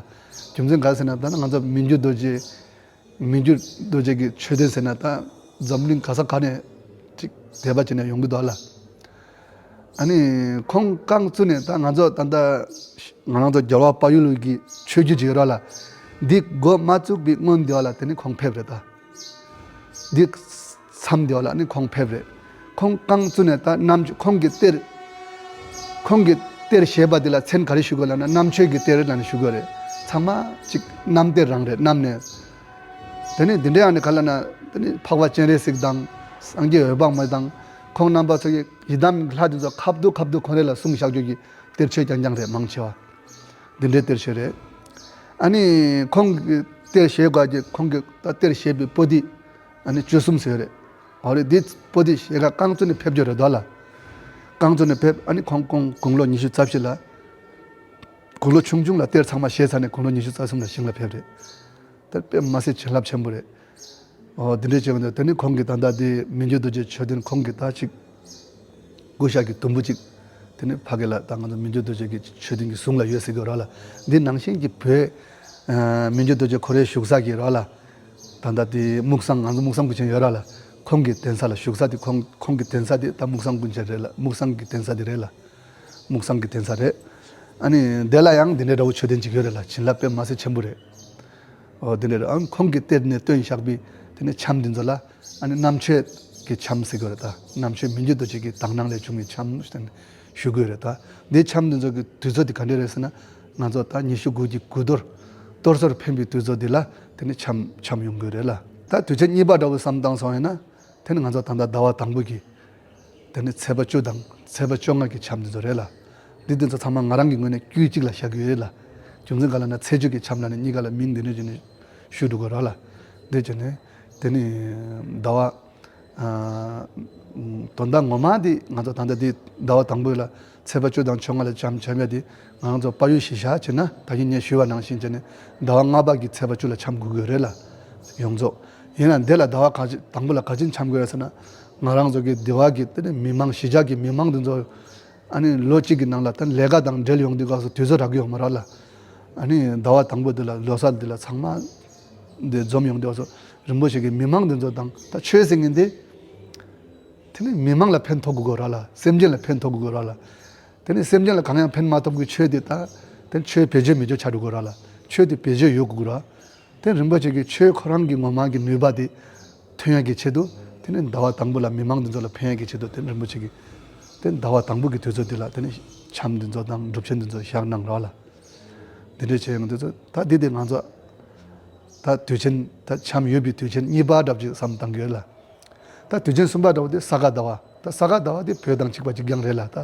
རྒྱུ་མཚན་ག་རེ་ཟེར་ན་ད་ནི་ང་ཚོ་མི་འགྱུར་རྡོ་རྗེ། མི་འགྱུར་རྡོ་རྗེ་གི་མཆོད་རྟེན་ཟེར་ན་ད་འཛམ་གླིང་ག་ས་ག་ནས་ཅིག་དད་པ་བྱས་ནས་ཡོང་གི་འདུག་ལ། ཨ་ནི་ཁོང་རྐང་བཙུགས་ནས་ད་ང་ཚོ་ད་ལྟ་ང་རང་ཚོ་རྒྱལ་བ་དཔལ་ཡུལ་གྱི་ཆོས་བརྒྱུད་ཅིག་ཡོད་ར་ལ། འདི་འགོ་མ་བཙུགས་པའི་སྔོན་འདི་བ་ལ་དེ་ནི་ཁོང་ཕེབས་རེད་ད། འདི་མཚམས་འདི་བ་ལ་ནི་ཁོང་ཕེབས་རེད། ཁོང་རྐང་བཙུགས་ནས་ད་རྣམ་ཁོང་གི་གཏེར། ཁོང་གི་གཏེར་ཞེས་པ་འདི་ལ་མཚན་ག་རེ་ཞུ་དགོས་ལབ་ན་རྣམ་དཔྱོད་ཀྱི་གཏེར་ལབ་ནས་ཞུ་དགོས་རེད། ཚང་མ་ཅིག་རྣམ་གཏེར་རང་རེད་རྣམ་ནས། དེ་ནས་འདི་འདྲ་ཡང་ནི་ག་ལ་ན། དེ་ནི་འཕགས་པ་སྤྱན་རས་གཟིགས་དང་། སངས་རྒྱས་འོད་དཔག་མེད་དང་། ཁོང་རྣམ་པ་ཚོ་གི་ཡི་དམ་ལྷ་དེ་ཚོ་ཁ་བསྡུ་ཁ་བསྡུ་ཁོ་རེ་ལ་གསུངས་བཞག་རྒྱུ་གི་གཏེར་ཆོས་རྐྱང་རྐྱང་རེད་མང་ཆེ་བ། འདི་འདྲའི་གཏེར་ཆོས་རེད། ཨ་ནི་ཁོང་གི་གཏེར་བཞེས་དགོས་ཀྱི་ཁོང་གི་ད་གཏེར་བཞེས་པའི་པོ་ཏི་ཨ་ནི་བཅུ་གསུམ་ཟེར་རེད། འོ་རེད་འདི་པོ་ཏི་བཞེས་ག་རྐང་བཙུགས་ནས་ཕེབས་རྒྱུ་རེད་དོ་ལ། རྐང་བཙུགས་ནས་ཕེབས་ཨ་ནི་ཁོང་ཁོང་དགུང་ལོ་ཉི་ཤུ་རྩ་བཞི་ལ། དགུང་ལོ་ཆུང་ཆུང་ལ་གཏེར་ཚང་མ་བཞེས་ཚར་ནས་དགུང་ལོ་ཉི་ཤུ་རྩ་གསུམ་ལ་ཞིང་ལ་ཕེབས་རེད། ད་དཔེ་མ་སྲིད་བྱིན་རླབས་ཆེན་པོ་རེད། ཨོ་འདི་འདྲའི་བྱས་པ་འདི་དེ་ནི་ཁོང་གིས་ད་ལྟ་འདི་མི་འགྱུར་རྡོ་རྗེ་མཆོད་རྟེན་ཁོང་གིས་ད་ཅིག་སྐུ་ཤ་གི་དུམ་བུ་ཅིག་དེ་ནི་ཕ་གི་ལ་ད་ང་ཚོ་མི་འགྱུར་རྡོ་རྗེ་གི་མཆོད་རྟེན་གྱི་ཟུང་ལ་ཡོད་ཟེར་གི་ར་ལ། འདི་ནང་བཞིན་གྱི་བོད་ཨ་མི་འགྱུར་རྡོ་རྗེ་ཁོ་རའི་བཞུགས་ས་གི་ར་ལ། ད་ལྟ་དེ་སྨུག་སང་ང་ཚོ་སྨུག་སང་ཀུན་མཁྱེན་ཡོད་ར་ལ། ཁོང་གི་གདན་ས་ལ་བཞུགས་ས་དེ་ཁོང་ཁོང་གི་གདན་ས་དེ་ད་སྨུག་སང་ཀུན་མཁྱེན་རེད་ལ། སྨུག་སང་གི་གདན་ས་དེ་རེད་ལ། སྨུག་སང་གི་གདན་ས་རེད། ཨ་ནི་དེ་ལ་ཡང་འདི་འདྲའི་འདྲ་བོ་མཆོད་རྟེན་ཅིག་ཡོད་རེད་ལ། བྱིན་རླབས་དཔེ་མ་སྲིད་ཆེན་པོ་རེད། འོ་དེ་འདྲ་རེད། ཨ་ཁོང་གི་གཏེར་ནས་བཏོན་བཞག་པའི་དེ་ནི་འཆམ་འདི་ཚོ་ལ་ཨ་ནི་རྣམ་དཔྱོད་ཀྱི་འཆམ་ཟེར་གི་རེད་ད། རྣམ་དཔྱོད་མི་འགྱུར་རྡོ་རྗེ་གི་དག་སྣང་ལས་བྱུང་བའི་འཆམ་ཞུ་གི་རེད་ད། འདི་འཆམ་འདི་ཚོ་གི་དུས་ཚོད་དེ་ག་འདྲ་རེད་ཟེར་ན། ང་ཚོ་ད་ཉི་ཤུ་དགུ་གི་དགུ་གཏོར་གཏོར་ཟོར་འཕེན་པའི་དུས་ཚོད་འདི་ལ་དེ་ནི་འཆམ་འཆམ་ཡོང་གི་རེད་ལ། ད་དུས་ཚོད་གཉིས་པ་འདྲ་བོ་བསམ་བཏང་སོང་ཡིན་ན། དེ་ནི་ང་ཚོ་ད་ལྟ་ཟླ་བ་དང་པོ་གི། དེ་ནི་ཚེས་པ་བཅུ་དང་ཚེས་པ་བཅོ་ལྔ་གི་འཆམ་འདི་ཚོ་རེད་ལ། འདི་འདི་ཚོ་ཚང་མ་ང་རང་གི་ངོས་ནས་དཀྱུས་གཅིག་ལ་བཞག་གི་ཡོད་ལ། རྒྱུ་མཚན་ག་ལ་ན་ཚེས་བཅུ་གི་འཆམ་ལ་ནི་གཉིས་ཀ་ལ་མིང་འདི་འདྲ་བྱས་ནས་ཞུ་འགྲོ་གི་ར་ལ། འདི་བྱས་ནས་དེ་ནི་ཟླ་བ། ཨ་དོན་དག་ངོ་མ་འདི་ང་ཚོ་ད་ལྟ་འདི་ཟླ་བ་དང་པོ་ལ་ཚེས་པ་བཅུ་དང་བཅོ་ལྔ་ལ་འཆམ་འཆམ་ཡ་འདི་ང་ཚོ་དཔལ་ཡུལ་གཞིས་ཆགས་བྱས་ན་ད་གིན་ངས་ཞུས་པ་ནང་བཞིན་བྱས་ནས་ཟླ་བ་ལྔ་པ་གི་ཚེས་པ་བཅུ་ལ་འཆམ་དགོས་ཀྱི་ཡོད་རེད་ལ། ཡོངས་རྫོགས། ཡིན་ན་འདི་ལ་ཟླ་བ་ག་ཅི་དང་པོ་ལ་ག་ཅི་འཆམ་དགོས་ཟེར་ན། ང་རང་ཚོ་གི་འདི་བ་གི་དེ་ནི་མི་མང་གཞིས་ཆགས་ཀྱི་མི་མང་འདི་ཚོ་ཨ་ནི་ལོ་གཅིག་གི་ནང་ལ་ད་ལས་ཀ་དང་འབྲེལ་ཡོང་དུས་སྐབས་སུ་དུས་ཚོད་རག་གི་ཡོད་མ་རེད་ལ། ཨ་ནི་ཟླ་བ་དང་པོ་འདི་ལ་ལོ་གསར་འདི་ལ་ཚང་མ་འདི་འཛོམས་ཡོང་དུས་སྐབས་སུ་རིན་པོ་ཆེ་གི་མི་མང་འདི་ཚོ་དང་ད་ཆོས་ཟེར་མཁན་འདི་དེ་ནི་མི་མང་ལ་ཕན་ཐོགས་དགོས་ར་ལ། སེམས་ཅན་ལ་ཕན་ཐོགས་དགོས་ར་ལ། དེ་ནི་སེམས་ཅན་ལ་གང་ཡང་ཕན་མ་ཐོགས་གི་ཆོས་དེ་ད་དེ་ཆོས་བེད་སྤྱོད་མི་ཆོག་ཆགས་འགྲོ་གི་ར་ལ། ཆོས་དེ་བེད་སྤྱོད་ཡོད་དགོས་ར། དེ་རིན་པོ་ཆེ་གི་ཆོས་ཁོ་རང་གི་ངོ་མ་གི་ནུས་པ་དེ་ ཐོན་ཡག་གི་ཆེད་དུ། དེ་ནས་ཟླ་བ་དང་པོ་ལ་མི་མང་འདི་ཚོ་ལ་ཕན་ཡག་གི་ཆེད་དུ། དེ་ནས་རིན་པོ་ཆེ་གིས་དེ་ཟླ་བ་དང་པོ་གི་དུས་ཚོད་འདི་ལ་དེ་ནས་འཆམ་འདི་ཚོ་དང་སྒྲུབ་ཆེན་འདི་ཚོ་བཞག་གནང་རོགས་ལ། འདི་འདྲའི་བྱས་ཡོང་དུས་ཚོད་ད་འདི་དེ་ང་ཚོ་ད་དུས་ཆེན་ད་འཆམ་ཡོད་པའི་དུས་ཆེན་གཉིས་པ་འདྲ་པོ་ཅིག་བསམ་བཏང་གི་ཡོད་ལ། ད་དུས་ཆེན་གསུམ་པ་འདྲ་པོ་དེ་ས་ག་ཟླ་བ། ད་ས་ག་ཟླ་བ་དེ་བོད་དང་གཅིག་པ་གཅིག་རྐྱང་རེད་ལ། ད་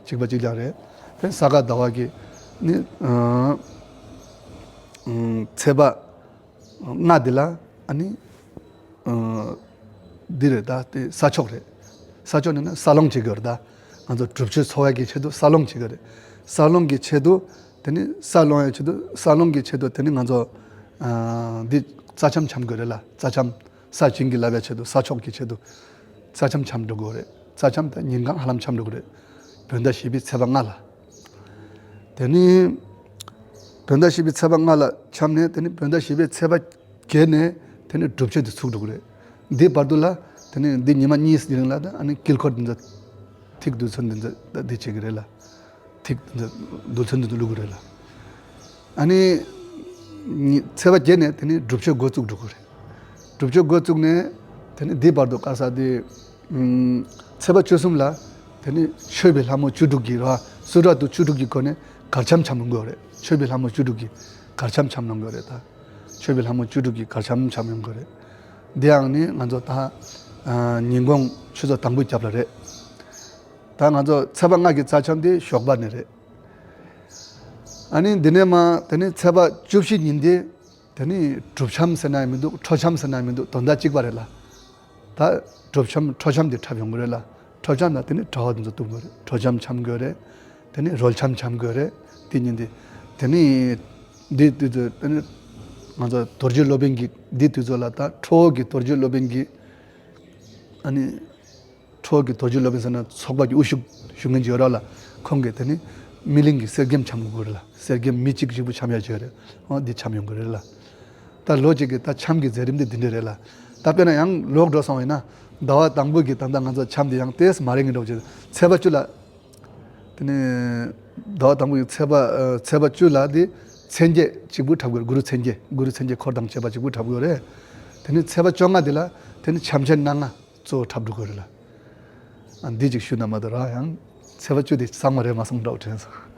གཅིག་པ་གཅིག་རྐྱང་རེད། དེ་ས་ག་ཟླ་བ་གི་ནི་ཨ་ཨ་ཚེས་པ་ལྔ་འདི་ལ་ཨ་ནི་ཨ་འདི་རེད། ད་དེ་ས་ཆོག་རེད། ས་ཆོག་ནི་ན་ས་སློང་བྱེད་དགོས་རེད། ད་ང་ཚོ་སྒྲུབ་མཆོད་འཚོགས་ཡག་གི་ཆེད་དུ་ས་སློང་བྱེད་དགོས་རེད། ས་སློང་གི་ཆེད་དུ། དེ་ནི་ས་སློང་ཡག་ཆེད་དུ། ས་སློང་གི་ཆེད་དུ་དེ་ནི་ང་ཚོ་ཨ་འདི་རྩ་འཆམ་འཆམ་དགོས་རེད་ལ། རྩ་འཆམ། ས་བྱིན་གྱིས་བརླབ་པའི་ཆེད་དུ། ས་ཆོག་གི་ཆེད་དུ་རྩ་འཆམ་འཆམ་འགྲོ་དགོས་རེད། རྩ་འཆམ་དང་ཉིན་གང་ཧ་ལམ་འཆམ་འགྲོ་གི་རེད། བོད་ཟླ་བཞི་པའི་ཚེས་པ་ལྔ་ལ། དེ་ནི་བོད་ཟླ་བཞི་པའི་ཚེས་པ་ལྔ་ལ་འཆམ་ནས། དེ་ནི་བོད་ཟླ་བཞི་པའི་ཚེས་པ་བརྒྱད་ནས་དེ་ནི་སྒྲུབ་མཆོད་དེ་ཚུགས་འགྲོ་གི་རེད། འདི་བར་དུ་ལ་དེ་ནི་འདི་ཉི་མ་གཉིས་ཀྱི་རིང་ལ་ད་ཨ་ནི་དཀྱིལ་འཁོར་འདི་ཚོ་ཐིག་རྡུལ་ཚོན་འདི་ཚོ་ད་འདི་བྱེད་ཀྱི་རེད་ལ། ཐིག་འདི་རྡུལ་ཚོན་འདི་ཚོ་བླུག་གི་རེད་ལ། ཨ་ནི་ཚེས་པ་བརྒྱད་ནས་དེ་ནི་སྒྲུབ་མཆོད་འགོ་བཙུགས་འགྲོ་གི་རེད། སྒྲུབ་མཆོད་འགོ་བཙུགས་ནས་དེ་ནི་འདི་བར་དུ་ག་ས་དེ་ཚེས་པ་བཅུ་གསུམ་ལ་དེ་ནི་མཆོད་པའི་ལྷ་མོ་བཅུ་དྲུག་གི་ར་སུ་ར་དུ་བཅུ་དྲུག་གི་སྒོ་ནས་གར་འཆམ་འཆམ་ཡོང་གི་རེད། མཆོད་པའི་ལྷ་མོ་བཅུ་དྲུག་གི་གར་འཆམ་འཆམ་ཡོང་གི་རེད། ད་མཆོད་པའི་ལྷ་མོ་བཅུ་དྲུག་གི་གར་འཆམ་འཆམ་ཡོང་གི་རེད། འདི་ཡང་ནི་ང་ཚོ་ད་ཉིན་གུང་ཆུ་ཚོད་དང་པོའི་རྒྱབ་ལ་རེད། ད་ང་ཚོ་ཚེས་པ་ལྔ་གི་རྩ་འཆམ་དེ་ཞོགས་པ་ནས་རེད། ཨ་ནི་འདི་ནས་མ་དེ་ནི་ཚེས་པ་བཅུ་བཞི་ཉིན་དེ་དེ་ནི་སྒྲུབ་འཆམ་ཟེར་ན་ཡང་མི་འདུག་འཕྲོ་འཆམ་ཟེར་ན་ཡང་མི་འདུག་དོན་དག་གཅིག་པ་རེད་ལ། ད་སྒྲུབ་འཆམ་འཕྲོ་འཆམ་དེ་འཁྲབ་ཡོང་གི་རེད་ལ། འཕྲོ་འཆམ་ལ་དེ་ནི་གྲྭ་བ་དེ་ཚོ་གཏུག་དགོས་རེད། འཕྲོ་འཆམ་འཆམ་དགོས་རེད། དེ་ནི་རོལ་འཆམ་འཆམ་དགོས་རེད། དེ་ཉིན་དེ་དེ་ནི་འདི་དུས་ཚོད་དེ་ནི་ང་ཚོ་རྡོ་རྗེ་སློབ་དཔོན་གྱི་འདི་དུས་ཚོད་ལ། ད་ཁྲོ་བོ་གི་རྡོ་རྗེ་སློབ་དཔོན་གྱི་ཨ་ནི། ཁྲོ་བོ་གི་རྡོ་རྗེ་སློབ་དཔོན་ཟེར་ན་ཚོགས་པ་གི་དབུ་བཞུགས་ཞུ་མཁན་ཅིག་ཡོད་ར་ལ། ཁོང་གིས་དེ་ནི་སྨིན་གླིང་གི་གསེར་སྐྱེམས་འཆམ་དགོས་རེད་ལ། གསེར་སྐྱེམས་མི་གཅིག་གཅིག་པུ་འཆམ་ཡ་བྱས་རེད། ཨོ་འདི་འཆམ་ཡོང་གི་རེད་ལ། ད་ལོ་གཅིག་གི་ད་འཆམ་གི་མཛད་རིམ་འདི་འདི་འདྲ་རེད་ལ། ད་དཔེར་ན་ཡང་ལོག་འགྲོ་སོང་བ་ཡིན་ན། ཟླ་བ་དང་པོ་གི་ད་ལྟ་ང་ཚོ་འཆམ་འདི་ཡང་ཏེས་མ་རེད་ངེས་འགྲོ་བྱས། ཚེས་པ་བཅུ་ལ། དེ་ནི་ཟླ་བ་དང་པོ་གི་ཚེས་པ་ཨ་ཚེས་པ་བཅུ་ལ་འདི་མཚན་བརྒྱད་གཅིག་པུ་འཁྲབ་དགོས་རེད། གུ་རུ་མཚན་བརྒྱད། གུ་རུ་མཚན་བརྒྱད་འཁོར་དང་བཅས་པ་གཅིག་པུ་འཁྲབ་དགོས་རེད། དེ་ནི་ཚེས་པ་བཅོ་ལྔ་འདི་ལ་དེ་ནི་འཆམ་ཆེན་སྣ་ལྔ་གཙོ་བོ་འཁྲབ་འགྲོ་དགོས་རེད་ལ། ཨ་འདི་ཅིག་ཞུས་ན་མ་གཏོགས་ར་ཡང་ཚེས་པ་བཅུ་དེ་གཙང་མ་རེད་མ་སོང་འདྲ་བོ་དྲན་སོང་།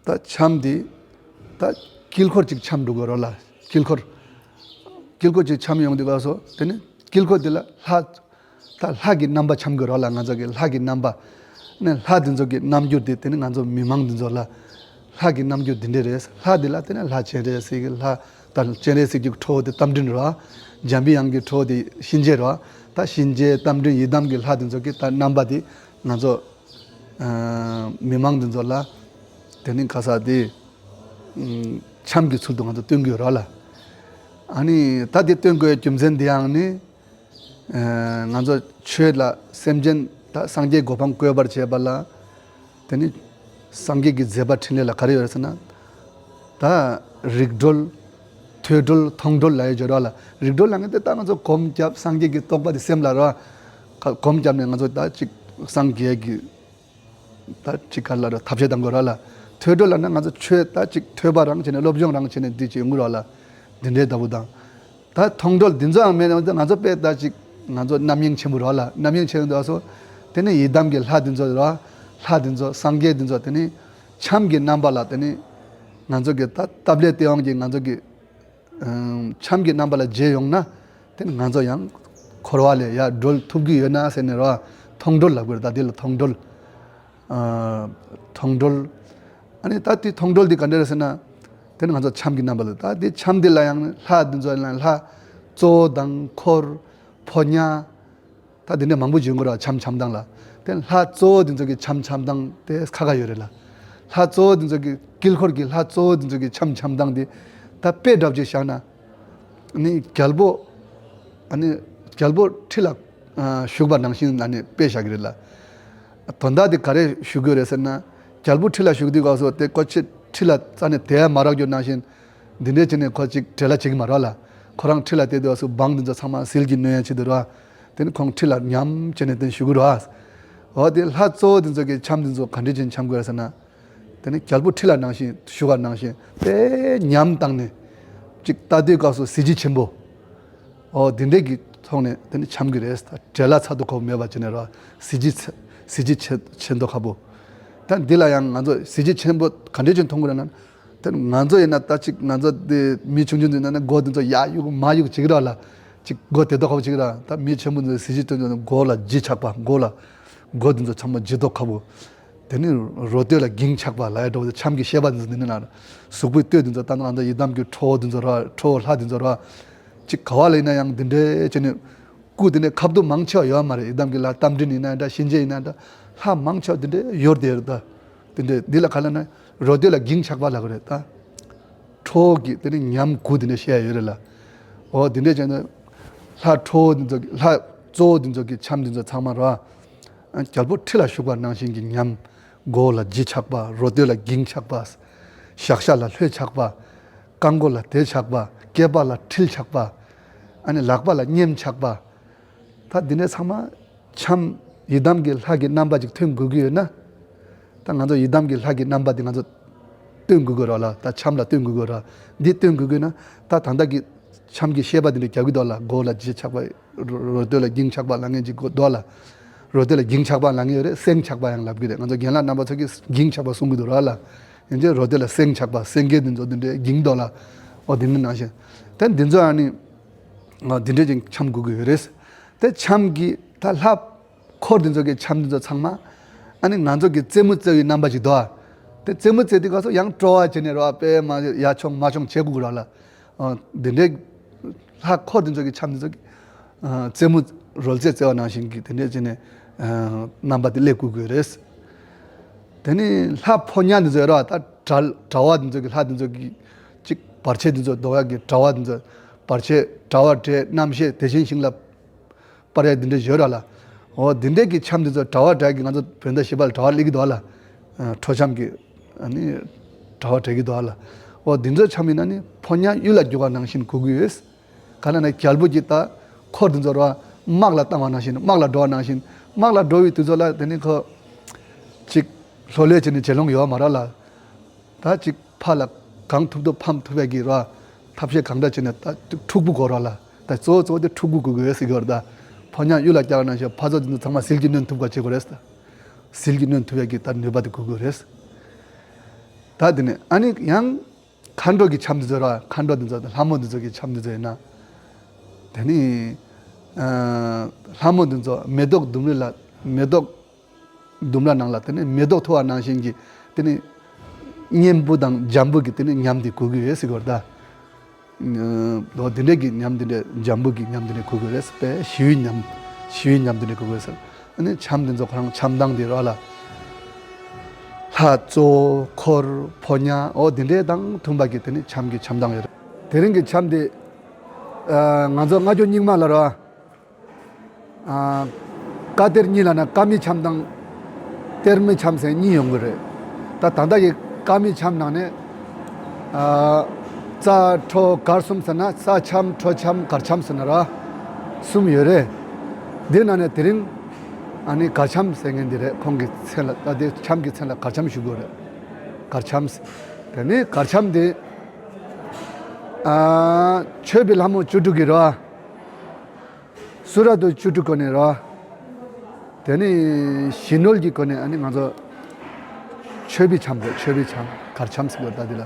ད་འཆམ་འདི་ད་དཀྱིལ་འཁོར་གཅིག་འཆམ་འགྲོ་དགོས་རོགས་ལ། དཀྱིལ་འཁོར། དཀྱིལ་འཁོར་གཅིག་འཆམ་ཡོང་དུས་སྐབས་སུ་དེ་ནི་དཀྱིལ་འཁོར་འདི་ལ་ལྷ། ད་ལྷ་གི་རྣམ་པ་འཆམ་དགོས་རོགས་ལ། ང་ཚོ་གི་ལྷ་གི་རྣམ་པ། ནི་ལྷ་འདི་ཚོ་གི་རྣམ་འགྱུར་དེ་དེ་ནི་ང་ཚོ་མི་མང་འདི་ཚོ་ལ་ལྷ་གི་རྣམ་འགྱུར་འདི་འདྲ་རེད། ལྷ་འདི་ལ་དེ་ནི་ལྷ་སྤྱན་རས་གཟིགས་ཀྱི་ལྷ། ད་སྤྱན་རས་གཟིགས་ཀྱི་ཁྲོ་བོ་དེ་རྟ་མགྲིན་རེད་བ། འཇམ་པའི་དབྱངས་ཀྱི་ཁྲོ་བོ་དེ་གཤིན་རྗེ་རེད་བ། ད་གཤིན་རྗེ་རྟ་མགྲིན་ཡི་དམ་གྱི་ལྷ་འདི་ཚོ་གི་ད་རྣམ་པ་དེ་ང་ཚོ་ཨ་མི་མང་འདི་ཚོ་ལ་དེ་ནི་ག་ས་དེ་ཨ་ འཆམ་གྱི་ཚུལ་དུ་ང་ཚོ་སྟོན་གྱི་ཡོད་རེད་ལ། ཨ་ནི་ད་དེ་སྟོན་དགོས་རྒྱུ་མཚན་དེ་ཡང་ནི། ང་ཚོ་ཆོས་ལ་སེམས་ཅན་དང་སངས་རྒྱས་གོ་འཕང་བཀོད་པར་བྱེད་པ་ལ། དེ་ནི་སངས་རྒྱས་ཀྱི་མཛད་པ་འཕྲིན་ལས་ལ་ག་རེ་ཡོད་རེད་ཟེར་ན། ད་རིག་གྲོལ། ཐོས་གྲོལ། མཐོང་གྲོལ་ལབ་ཡ་ཡོད་རེད་ལ། རིག་གྲོལ་ལབ་མཁན་དེ་ད་ང་ཚོ་སྒོམ་བརྒྱབ་སངས་རྒྱས་ཀྱི་རྟོགས་པ་དེ་སེམས་ལ་རེད་བ། སྒོམ་བརྒྱབ་ནས་ང་ཚོ་ད་ཅིག་སངས་རྒྱས་ཀྱི། ད་ཅིག་ག་ལ་ར་ཐབས་ཤེས་དང་དགོས་ར་ལ། ཐོས་གྲོལ་ལབ་ན་ང་ཚོ་ཆོས་ད་ཅིག་ཐོས་པ་རང་བྱས་ནས་སློབ་སྦྱོང་རང་བྱས་ནས་འདི་ཅིག་ཡོང་གི་ར་ལ། འདི་འདྲའི་ལྟ་བུ་དང་། ད་མཐོང་གྲོལ་འདི་ཚོའང་མེད་ན་ང་ཚོ་དཔེ་ད་ཅིག་ང་ཚོ་རྣམ་གཡེང་ཆེན་པོ་ར་ལ། རྣམ་གཡེང་ཆེན་པོ་འདུག་སོ། དེ་ནས་ཡི་དམ་གྱི་ལྷ་འདི་ཚོ་ར། ལྷ་འདི་ཚོ་སངས་རྒྱས་འདི་ཚོ་དེ་ནས་འཆམ་གྱི་རྣམ་པ་ལ་དེ་ནས་ང་ཚོ་གི་ད་སྟབས་ལེགས་སྟེས་དབང་གིས་ང་ཚོ་གི། འཆམ་གྱི་རྣམ་པ་ལ་མཇལ་ཡོང་ན། དེ་ནི་ང་ཚོ་ཡང་འཁོར་བ་ལས་ཡར་སྒྲོལ་ཐུབ་ཀྱི་ཡོད་ན་ཟེར་ནས་ར། མཐོང་གྲོལ་ལབ་དགོས་རེད། ད་དེ་ལ་མཐོང་གྲོལ། མཐོང་གྲོལ། ཨ་ནི་ད་དེ་མཐོང་གྲོལ་དེ་ག་འདྲ་རེད་ཟེར་ན། དེ་ནི་ང་ཚོ་འཆམ་གྱི་རྣམ་པ་ལ། ད་དེ་འཆམ་དེ་ལ་ཡང་ལྷ་འདི་ཚོ་ཡང་ལྷ་གཙོ་བོ་དང་འཁོར། ཕོ་ཉ། ད་དེ་འདྲ་མང་པོ་ཡོང་གི་ར། འཆམ་འཆམ་སྟངས་ལ། དེ་ལྷ་གཙོ་བོ་དེ་ཚོ་གི་འཆམ་འཆམ་སྟངས་དེ་ཁ་ཁ་ཡོད་རེད་ལ། ལྷ་གཙོ་བོ་དེ་ཚོ་གི་དཀྱིལ་འཁོར་གྱི་ལྷ་གཙོ་བོ་དེ་ཚོ་གི་འཆམ་འཆམ་སྟངས་དེ་ད་དཔེ་འདྲ་པོ་ཅིག་བཞག་ན། ཨ་ནི་རྒྱལ་པོ། ཨ་ནི་རྒྱལ་པོ་ཁྲི་ལ་བཞུགས་པ་ནང་བཞིན་ཨ་ནི་དཔེ་བཞག་གི་རེད་ལ། དོན་དག་དེ་ག་རེ་ཞུ་དགོས་རེད་ཟེར་ན། རྒྱལ་པོ་ཁྲི་ལ་བཞུགས་དུས་སྐབས་སུ་དེ་ཁོ་ཁྲི་ཁྲི་ལ་རྩ་ནས་དེ་མ་རག་རྒྱུ་ནང་བཞིན། འདི་འདྲས་བྱས་ནས་ཁོ་ཅིག་བྲེལ་བ་བྱེད་ཀྱི་མ་རེད་ལ། ཁོ་རང་ཁྲི་ལ་བསྡད་དུས་སུ་འབངས་འདི་ཚོ་ཚང་མ་ཟིལ་གྱིས་གནོན་ཡ་ཆེད་དུ་རེད། དེ་ནི་ཁོང་ཁྲི་ལ་ཉམས་བྱས་ནས་དེ་བཞུགས་ཀྱི་རེད། འོ་དེ་ལྷ་གཙོ་བོ་འདི་ཚོ་གི་འཆམ་འདི་ཚོ་ག་འདྲས་བྱས་ནས་འཆམ་དགོས་རེད་ཟེར་ན། དེ་ནི་རྒྱལ་པོ་ཁྲི་ལ་ནང་བཞིན་བཞུགས་པ་ནང་བཞིན་དཔེ་ཉམས་བཏང་ནས། ཅིག་ལྟ་དུས་སྐབས་སུ་གཟི་བརྗིད་ཆེན་པོ། འོ་དེ་འདྲས་ཀྱི་ཐོག་ནས་དེ་ནི་འཆམ་གྱི་རེད། བྲེལ་བ་ཚ་དུ་ཁོ་མེད་པ་བྱས་ནས་རེད། གཟི་བརྗིད་ཚ་གཟི་བརྗིད་ཆེ་ཆེ་མདོག་ཁ་པོ། ད་འདི་ལ་ཡང་ང་ཚོ་གཟི་བརྗིད་ཆེན་པོ་ག་འདྲས་བྱས་ནས་མཐོང་གི་རེད་ན། དེ་ང་ཚོ་ཡིན་ན་ད་ཅིག་ང་ཚོ་དེ་མི་ཆུང་ཆུང་ཚོ་ཡིན་ན་མགོ་དེ་ཚོ་ཡར་གཡུག་མར་གཡུག་བྱེད་ཀྱི་རེད་ལ། ཅིག་མགོ་དེ་དོ་ཁ་པོ་བྱེད་ཀྱི་རེད། ད་མི་ཆེན་པོ་ཚོ་གཟི་བརྗིད་སྟོན་ཚོ་མགོ་ལ་ལྗིད་ཆགས་པ། མགོ་ལ་མགོ་དེ་ཚོ་ཚང་མ་ལྗིད་མདོག་ཁ་པོ། དེ་ནི་རོ་སྟོད་ལ་འགྱིང་ཆགས་པ་ལ་ཡ་འགྲོ་བ་འཆམ་གྱི་བཤད་པ་འདི་ཚོ་འདི་ནི་ན། གཟུགས་པོའི་སྟོད་འདི་ཚོ་ད་ང་ཚོ་ཡི་དམ་གྱི་ཁྲོ་བོ་འདི་ཚོ་ར། ཁྲོ་བོ་ལྷ་འདི་ཚོ་ར། ཅིག་ག་བ་ལ་ཡིན་ན་ཡང་འདི་འདྲའི་བྱས་ནས་སྐུ་འདི་འདྲའི་ཁ་བསྡུ་མང་ཆེ་བ་ཡོད་མ་རེད། ཡི་དམ་གྱི་ལྷ་རྟ་མགྲིན་ཡིན་ན་འདྲ། གཤིན་རྗེ་ཡིན་ན་འདྲ། ལྷ་མང་ཆེ་བ་འདི་འདྲའི་ཡོད་དེ་རེད་ད། འདི་འདྲའི་འདི་ལ་ག་ལ་ན་རོ་སྟོད་ལ་འགྱིང་ཆགས་པ་ལབ་ཀྱི་རེད་ད། ཁྲོ་བོ་གི་དེ་ནི་ཉམས་དགུ་དེ་འདྲ་བཤད་ཡ་ཡོད་རེད་ལ། འོ་དེ་འདྲ་བྱས་ན། ལྷ་ཁྲོ་བོ་འདི་ཚོ་གི་ལྷ་གཙོ་བོ་འདི་ཚོ་གི་འཆམ་འདི་ཚོ་ཚང་མ་ར། རྒྱལ་པོ་ཁྲི་ལ་བཞུགས་པ་ནང་བཞིན་གྱི་ཉམས། མགོ་ལ་ལྗིད་ཆགས་པ། རོ་སྟོད་ལ་འགྱིང་ཆགས་པ། ཞག་ཤ་ལ་ལྷོད་ཆགས་པ། རྐང་མགོ་ལ་དེ་ཆགས་པ། སྐེད་པ་ལ་འཁྲིལ་ཆགས་པ། ཨ་ནི་ལག་པ་ལ་མཉེན་ཆགས་པ། ད་འདི་འདྲ་ཚང་མ་འཆམ། ཡི་དམ་གྱི་ལྷ་གི་རྣམ་པ་ཅིག་ཐོན་དགོས་ཀྱི་ཡོད་ན། ད་ང་ཚོ་ཡི་དམ་གྱི་ལྷ་གི་རྣམ་པ་དེ་ང་ཚོ་སྟོན་དགོས་ཀྱི་རེད་ལ། ད་འཆམ་ལ་སྟོན་དགོས་ཀྱི་རེད། འདི་སྟོན་དགོས་ཀྱི་ཡོད་ན། ད་ད་ལྟ་གི་འཆམ་གྱི་བཤད་པ་དེ་འདྲ་རྒྱག་གི་འདུག་ལ། མགོ་ལ་ལྗིད་ཆགས་པ། རོ་རོ་སྟོད་ལ་འགྱིང་ཆགས་པ་ལབ་མཁན་ཅིག་འདུག་ལ། རོ་སྟོད་ལ་འགྱིང་ཆགས་པ་ལབ་མཁན་ཡོད་རེད། སེང་ཆགས་པ་ཡང་ལབ་ཀྱི་རེད། ང་ཚོ་རྒན་ལགས་རྣམ་པ་ཚོ་གིས་འགྱིང་ཆགས་པ་གསུང་གི་འདུག་ར་ལ། ཡིན་གྱི་རོ་སྟོད་ལ་སེང་ཆགས་པ། སེང་གེ་འདི་ཚོ་འདི་འདྲའི་འགྱིང་འདུག་ལ། འོ་འདི་འདྲ་ནང་བཞིན། ད་འདི་ཚོ་ཨ་ནི། འདི་འདྲའི་ཅིག་འཆམ་དགོས་ཀྱི་ཡོད་རེད། དེ་འཆམ་གྱི་ད་ལྷ་འཁོར་འདི་ཚོ་གི་འཆམ་འདི་ཚོ་ཚང་མ། ཨ་ནི་ང་ཚོ་གི་རྩེད་མོ་རྩེ་བའི་རྣམ་པ་ཅིག་འདུག་ཨ། དེ་རྩེད་མོ་རྩེ་དུས་སྐབས་སུ་ཡང་སྤྲོ་བ་བྱས་ནས་རོ། དཔེ་མ་ཡར་མཆོང་མར་མཆོང་བྱེད་དགོས་ཀྱི་རེད་ལ། འདི་འདྲའི་ལྷ་འཁོར་འདི་ཚོ་གི་འཆམ་འདི་ཚོ་གི། རྩེད་མོ་རོལ་རྩེད་རྩེ་བ་ནང་བཞིན་གྱི་དེ་འདྲས་བྱས་ནས། རྣམ་པ་དེ་སླེབས་དགོས་ཀྱི་རེད། དེ་ནི་ལྷ་ཕོ་ཉ་འདི་ཚོ་ཡོད་ར། ད་དྲ་དྲ་བ་འདི་ཚོ་གི་ལྷ་འདི་ཚོ་གི་ཅིག་བར་ཆད་འདི་ཚོ་ཟློག་ཡག་གི་དྲ་བ་འདི་ཚོ། བར་ཆད་དྲ་བ་བྲལ་རྣམ་ཤེས་དེ་བཞིན་ཞིང་ལ་སྤར་ཡག་འདི་འདྲས་ཡོད་ར་ལ། འོ་འདི་འདྲས་ཀྱི་འཆམ་འདི་ཚོ་དྲ་བ་བྲལ་གྱི་ང་ཚོ་བོད་ཟླ་བཞི་པ་ལ་དྲ་བ་སླེབས་ཀྱི་འདུག་ལ། ཁྲོ་འཆམ་གྱི་ཨ་ནི་དྲ་བ་བྲལ་གྱི་འདུག་ལ། འོ་འདི་ཚོ་འཆམ་ཡིན་ན་ནི་ཕོ་ཉ་གཡུལ་ལ་རྒྱུག་པ་ནང་བཞིན་གོ་གི་ཡོད། ག་ལ་ན་རྒྱལ་པོ་གྱིས་ད་འཁོར་དེ་ཚོ་ར་དམག་ལ་བཏང་བ་ནང་བཞིན། དམག་ལ་འགྲོ་བ་ནང་བཞིན། དམག་ལ་འགྲོ་བའི་དུས་ཚོད་ལ་དེ་ནི་ཁོ་ཅིག་ལྷོད་ལྷོད་བྱས་ནས་བྱེད་ལོང་ཡོད་མ་རེད་ལ། ད་ཅིག་ཕར་ལ་གང་ཐུབ་ཐུབ་ཕམ་ཐུབ་ཡག་གི་ར་ཐབས་ཤེས་གང་འདྲ་བྱས་ནས་ད་འཁྲུག་པོ་དགོས་ར་ལ། ད་གཙོ་བོ་གཙོ་བོ་དེ་འཁྲུག་པོ་དགོས་དགོས་ཟེར་གྱི་ཡོད་རེད། ད་ཕོ་ཉ་གཡུལ་ལ་རྒྱག་པ་ནང་བཞིན་ཕར་ཚུར་དེ་ཚོ་ཚང་མ་ཟིལ་གྱིས་གནོན་ཐུབ་པ་བྱེད་དགོས་རེད། ཟིལ་གྱིས་གནོན་ཐུབ་ཡག་གི་ད་ནུས་པ་དེ་དགོས་དགོས་རེད། ད་དེ་ནས་ཨ་ནི་ཡང་མཁའ་འགྲོ་གི་འཆམ་འདི་ཚོ་ར། མཁའ་འགྲོ་འདི་ཚོ་དང་ལྷ་མོ་འདི་ཚོ་གི་འཆམ་འདི་ཚོ་ཡིན་ན། དེ་ནི་ཨ་ལྷ་མོ་འདི་ཚོ་མེ་ཏོག་ལྡུམ་ར་ལ། མེ་ཏོག་ལྡུམ་ར་ནང་ལ་དེ་ནི་མེ་ཏོག་འཐུ་བ་ནང་བཞིན་གྱི་དེ་ནི་གཉེན་པོ་དང་འཇམ་པོ་གི་དེ་ནི་ཉམས་འདི་གོ་གི་ཡོད་ཟེར་གྱི་ཡོད་རེད་ད། འོ་དེ་འདྲས་ཀྱི་ཉམས་དེ་འདྲས་འཇམ་པོ་གི་ཉམས་དེ་འདྲས་གོ་གི་རེད་པས། ཞི་བའི་ཉམས། ཞི་བའི་ཉམས་དེ་འདྲས་གོ་གི་རེད་ཟེར། ཨ་ནི་འཆམ་དེ་ཚོ་ཁོ་རང་འཆམ་སྟངས་དེ་ར་ལ། ཁ་གཙོ་འཁོར་ཕོ་ཉ་འོ་དེ་འདྲའི་དང་མཐུན་པ་གི་དེ་ནི་འཆམ་གྱི་འཆམ་སྟངས་ཡོད་རེད། དེ་རིང་གི་འཆམ་དེ་ཨ་ང་ཚོ་སྔ་འགྱུར་རྙིང་མ་ལ་ར། ཨ། ཀ་གཏེར་གཉིས་ལ་ན་ཀ་མི་འཆམ་དང་། གཏེར་མི་འཆམ་ཟེར་གཉིས་ཡོང་གི་རེད། ད་ད་ལྟ་གི་ཀ་མི་འཆམ་ནང་ནས། ཨ། རྩ་ཁྲོ་གར་གསུམ་ཟེར་ན་རྩ་འཆམ་ཁྲོ་འཆམ་གར་འཆམ་ཟེར་ན་ར། གསུམ་ཡོད་རེད། འདི་ནང་ནས་དེ་རིང་ཨ་ནི་གར་འཆམ་ཟེར་མཁན་འདི་རེད། ཁོང་གི་མཚན་ལ་ད་དེ་འཆམ་གྱི་མཚན་ལ་གར་འཆམ་ཞུ་དགོས་རེད། གར་འཆམ་ཟེར། དེ་ནི་གར་འཆམ་འདི། ཨ། མཆོད་པའི་ལྷ་མོ་བཅུ་དྲུག་གི་ར། སུ་ར་དུ་བཅུ་དྲུག་གོ་ནས་རོ། དེ་ནི་གཞི་ནོལ་གྱི་སྒོ་ནས་ཨ་ནི་ང་ཚོ་མཆོད་པའི་འཆམ་རེད། མཆོད་པའི་འཆམ་གར་འཆམ་ཟེར་བ་ད་འདི་ལ།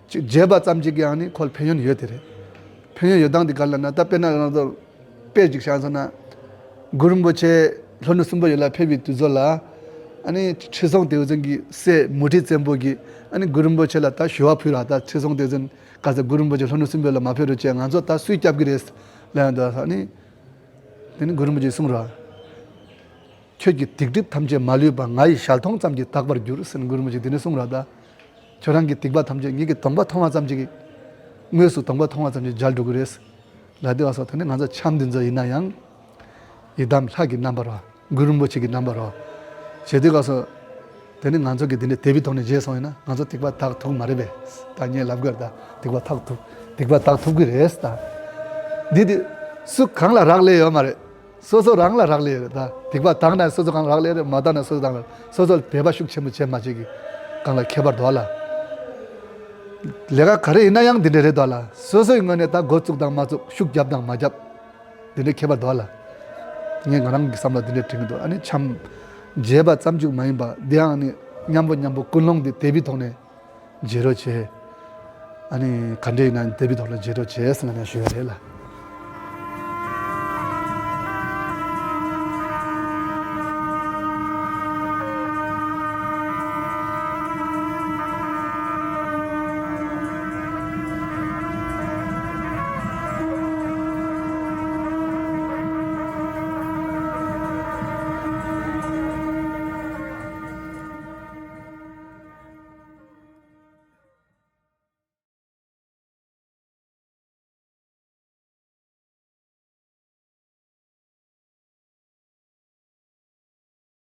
ཅིག་བརྗེད་པ་ཙམ་ཅིག་གིས་ཨ་ནི་ཁོ་ལ་ཕན་ཡོན་ཡོད་དེ་རེད། ཕན་ཡོན་ཡོད་སྟངས་དེ་ག་ལ་ན་ད་དཔེར་ན་ང་ཚོ་དཔེ་ཅིག་བཞག་སོང་ན། གུ་རུ་རིན་པོ་ཆེ་ལྷོ་ནུབ་གསུམ་པོ་ཡུལ་ལ་ཕེབས་པའི་དུས་ཚོད་ལ། ཨ་ནི་ཁྲི་སྲོང་ལྡེའུ་བཙན་གྱི་སྲས་མུ་ཁྲི་བཙན་པོ་གིས་ཨ་ནི་གུ་རུ་རིན་པོ་ཆེ་ལ་ད་ཞུ་བ་ཕུལ་ར། ད་ཁྲི་སྲོང་ལྡེའུ་བཙན་ག་ཚོད་གུ་རུ་རིན་པོ་ཆེ་ལྷོ་ནུབ་གསུམ་པོ་ལ་མ་ཕེབས་རོགས་བྱས། ང་ཚོ་ད་སུས་སྐྱབས་ཀྱི་རེད་ལབ་ཡང་ད་ཨ་ནི། དེ་ནི་གུ་རུ་རིན་པོ་ཆེས་གསུངས་ར། ཁྱོད་ཀྱི་སྡིག་སྒྲིབ་ཐམས་ཅད་མ་ལུས་པ། ང་ཡི་ཞལ་མཐོང་ཙམ་གྱིས་དག་པར་འགྱུར་ཟེར་ནས་གུ་རུ་རིན་པོ་ཆེས་དེ་ནས་གསུངས་ར་ད། ཁྱོད་རང་གི་སྡིག་པ་ཐམས་ཅད་ངེད་ཀྱི་གདོང་པ་མཐོང་བ་ཙམ་ཅིག་གིས། དངོས་སུ་གདོང་པ་མཐོང་བ་ཙམ་གྱིས་འཇལ་འགྲོ་གི་རེད། ལ་དེ་བ་སོགས་དེ་ནི་ང་ཚོ་འཆམ་འདི་ཚོ་ཡིན་ན་ཡང་། ཡི་དམ་ལྷ་གི་རྣམ་པར་བ། གུ་རུ་རིན་པོ་ཆེ་གི་རྣམ་པར་བ། བྱེད་དུས་སྐབས་སུ། དེ་ནི་ང་ཚོ་གི་འདི་འདྲའི་དད་པའི་ཐོག་ནས་བརྗེད་སོང་ཡིན་ན་ང་ཚོ་སྡིག་པ་དག་ཐུབ་མ་རེད་པས། ད་ངས་ལབ་དགོས་རེད་ད། སྡིག་པ་དག་ཐུབ། སྡིག་པ་དག་ཐུབ་ཀྱི་རེད་ད། འདི་དེ་སུ་གང་ལ་རག་ལས་ཡོད་མ་རེད། སོ་སོ་རང་ལ་རག་ལས་ཡོད་རེད་ད། སྡིག་པ་དག་ན་སོ་སོ་གང་ལ་རག་ལས་རེད། མ་དག་ན་སོ་སོ་དང་ལ་སོ་སོ་ལ་དད་པ་ཤུགས་ཆེན་པོ་བྱེད་མ་བྱེད་ཀྱི་གང་ལ་ཁྱད་པར་འདུག་ཨ་ལ། ལས་ཀ་ག་རེ་ཡིན་ན་ཡང་འདི་འདྲ་རེད་དོ་ལ། སོ་སོའི་ངོས་ནས་ད་འགོ་བཙུགས་དང་མ་བཙུགས། ཤུགས་རྒྱབ་དང་མ་རྒྱབ། འདི་འདྲའི་ཁྱད་པར་འདུག་ཨ་ལ། ངས་ང་རང་གི་བསམ་བློ་འདི་འདྲ་དྲན་གྱི་འདུག་ཨ་ནི་འཆམ། བརྗེད་པ་ཙམ་ཅིག་མ་ཡིན་པ་འདི་ཡང་ནི་མཉམ་པོ་མཉམ་པོ་ཀུན་སློང་འདི་དད་པའི་ཐོག་ནས་བརྗེད་རོགས་བྱེད། ཨ་ནི་ག་འདྲ་ཡིན་ན་དད་པའི་ཐོག་ལ་བརྗེད་རོགས་བྱེད་ཟེར་ང་ནས་ཞུ་ཡ་རེད་ལ།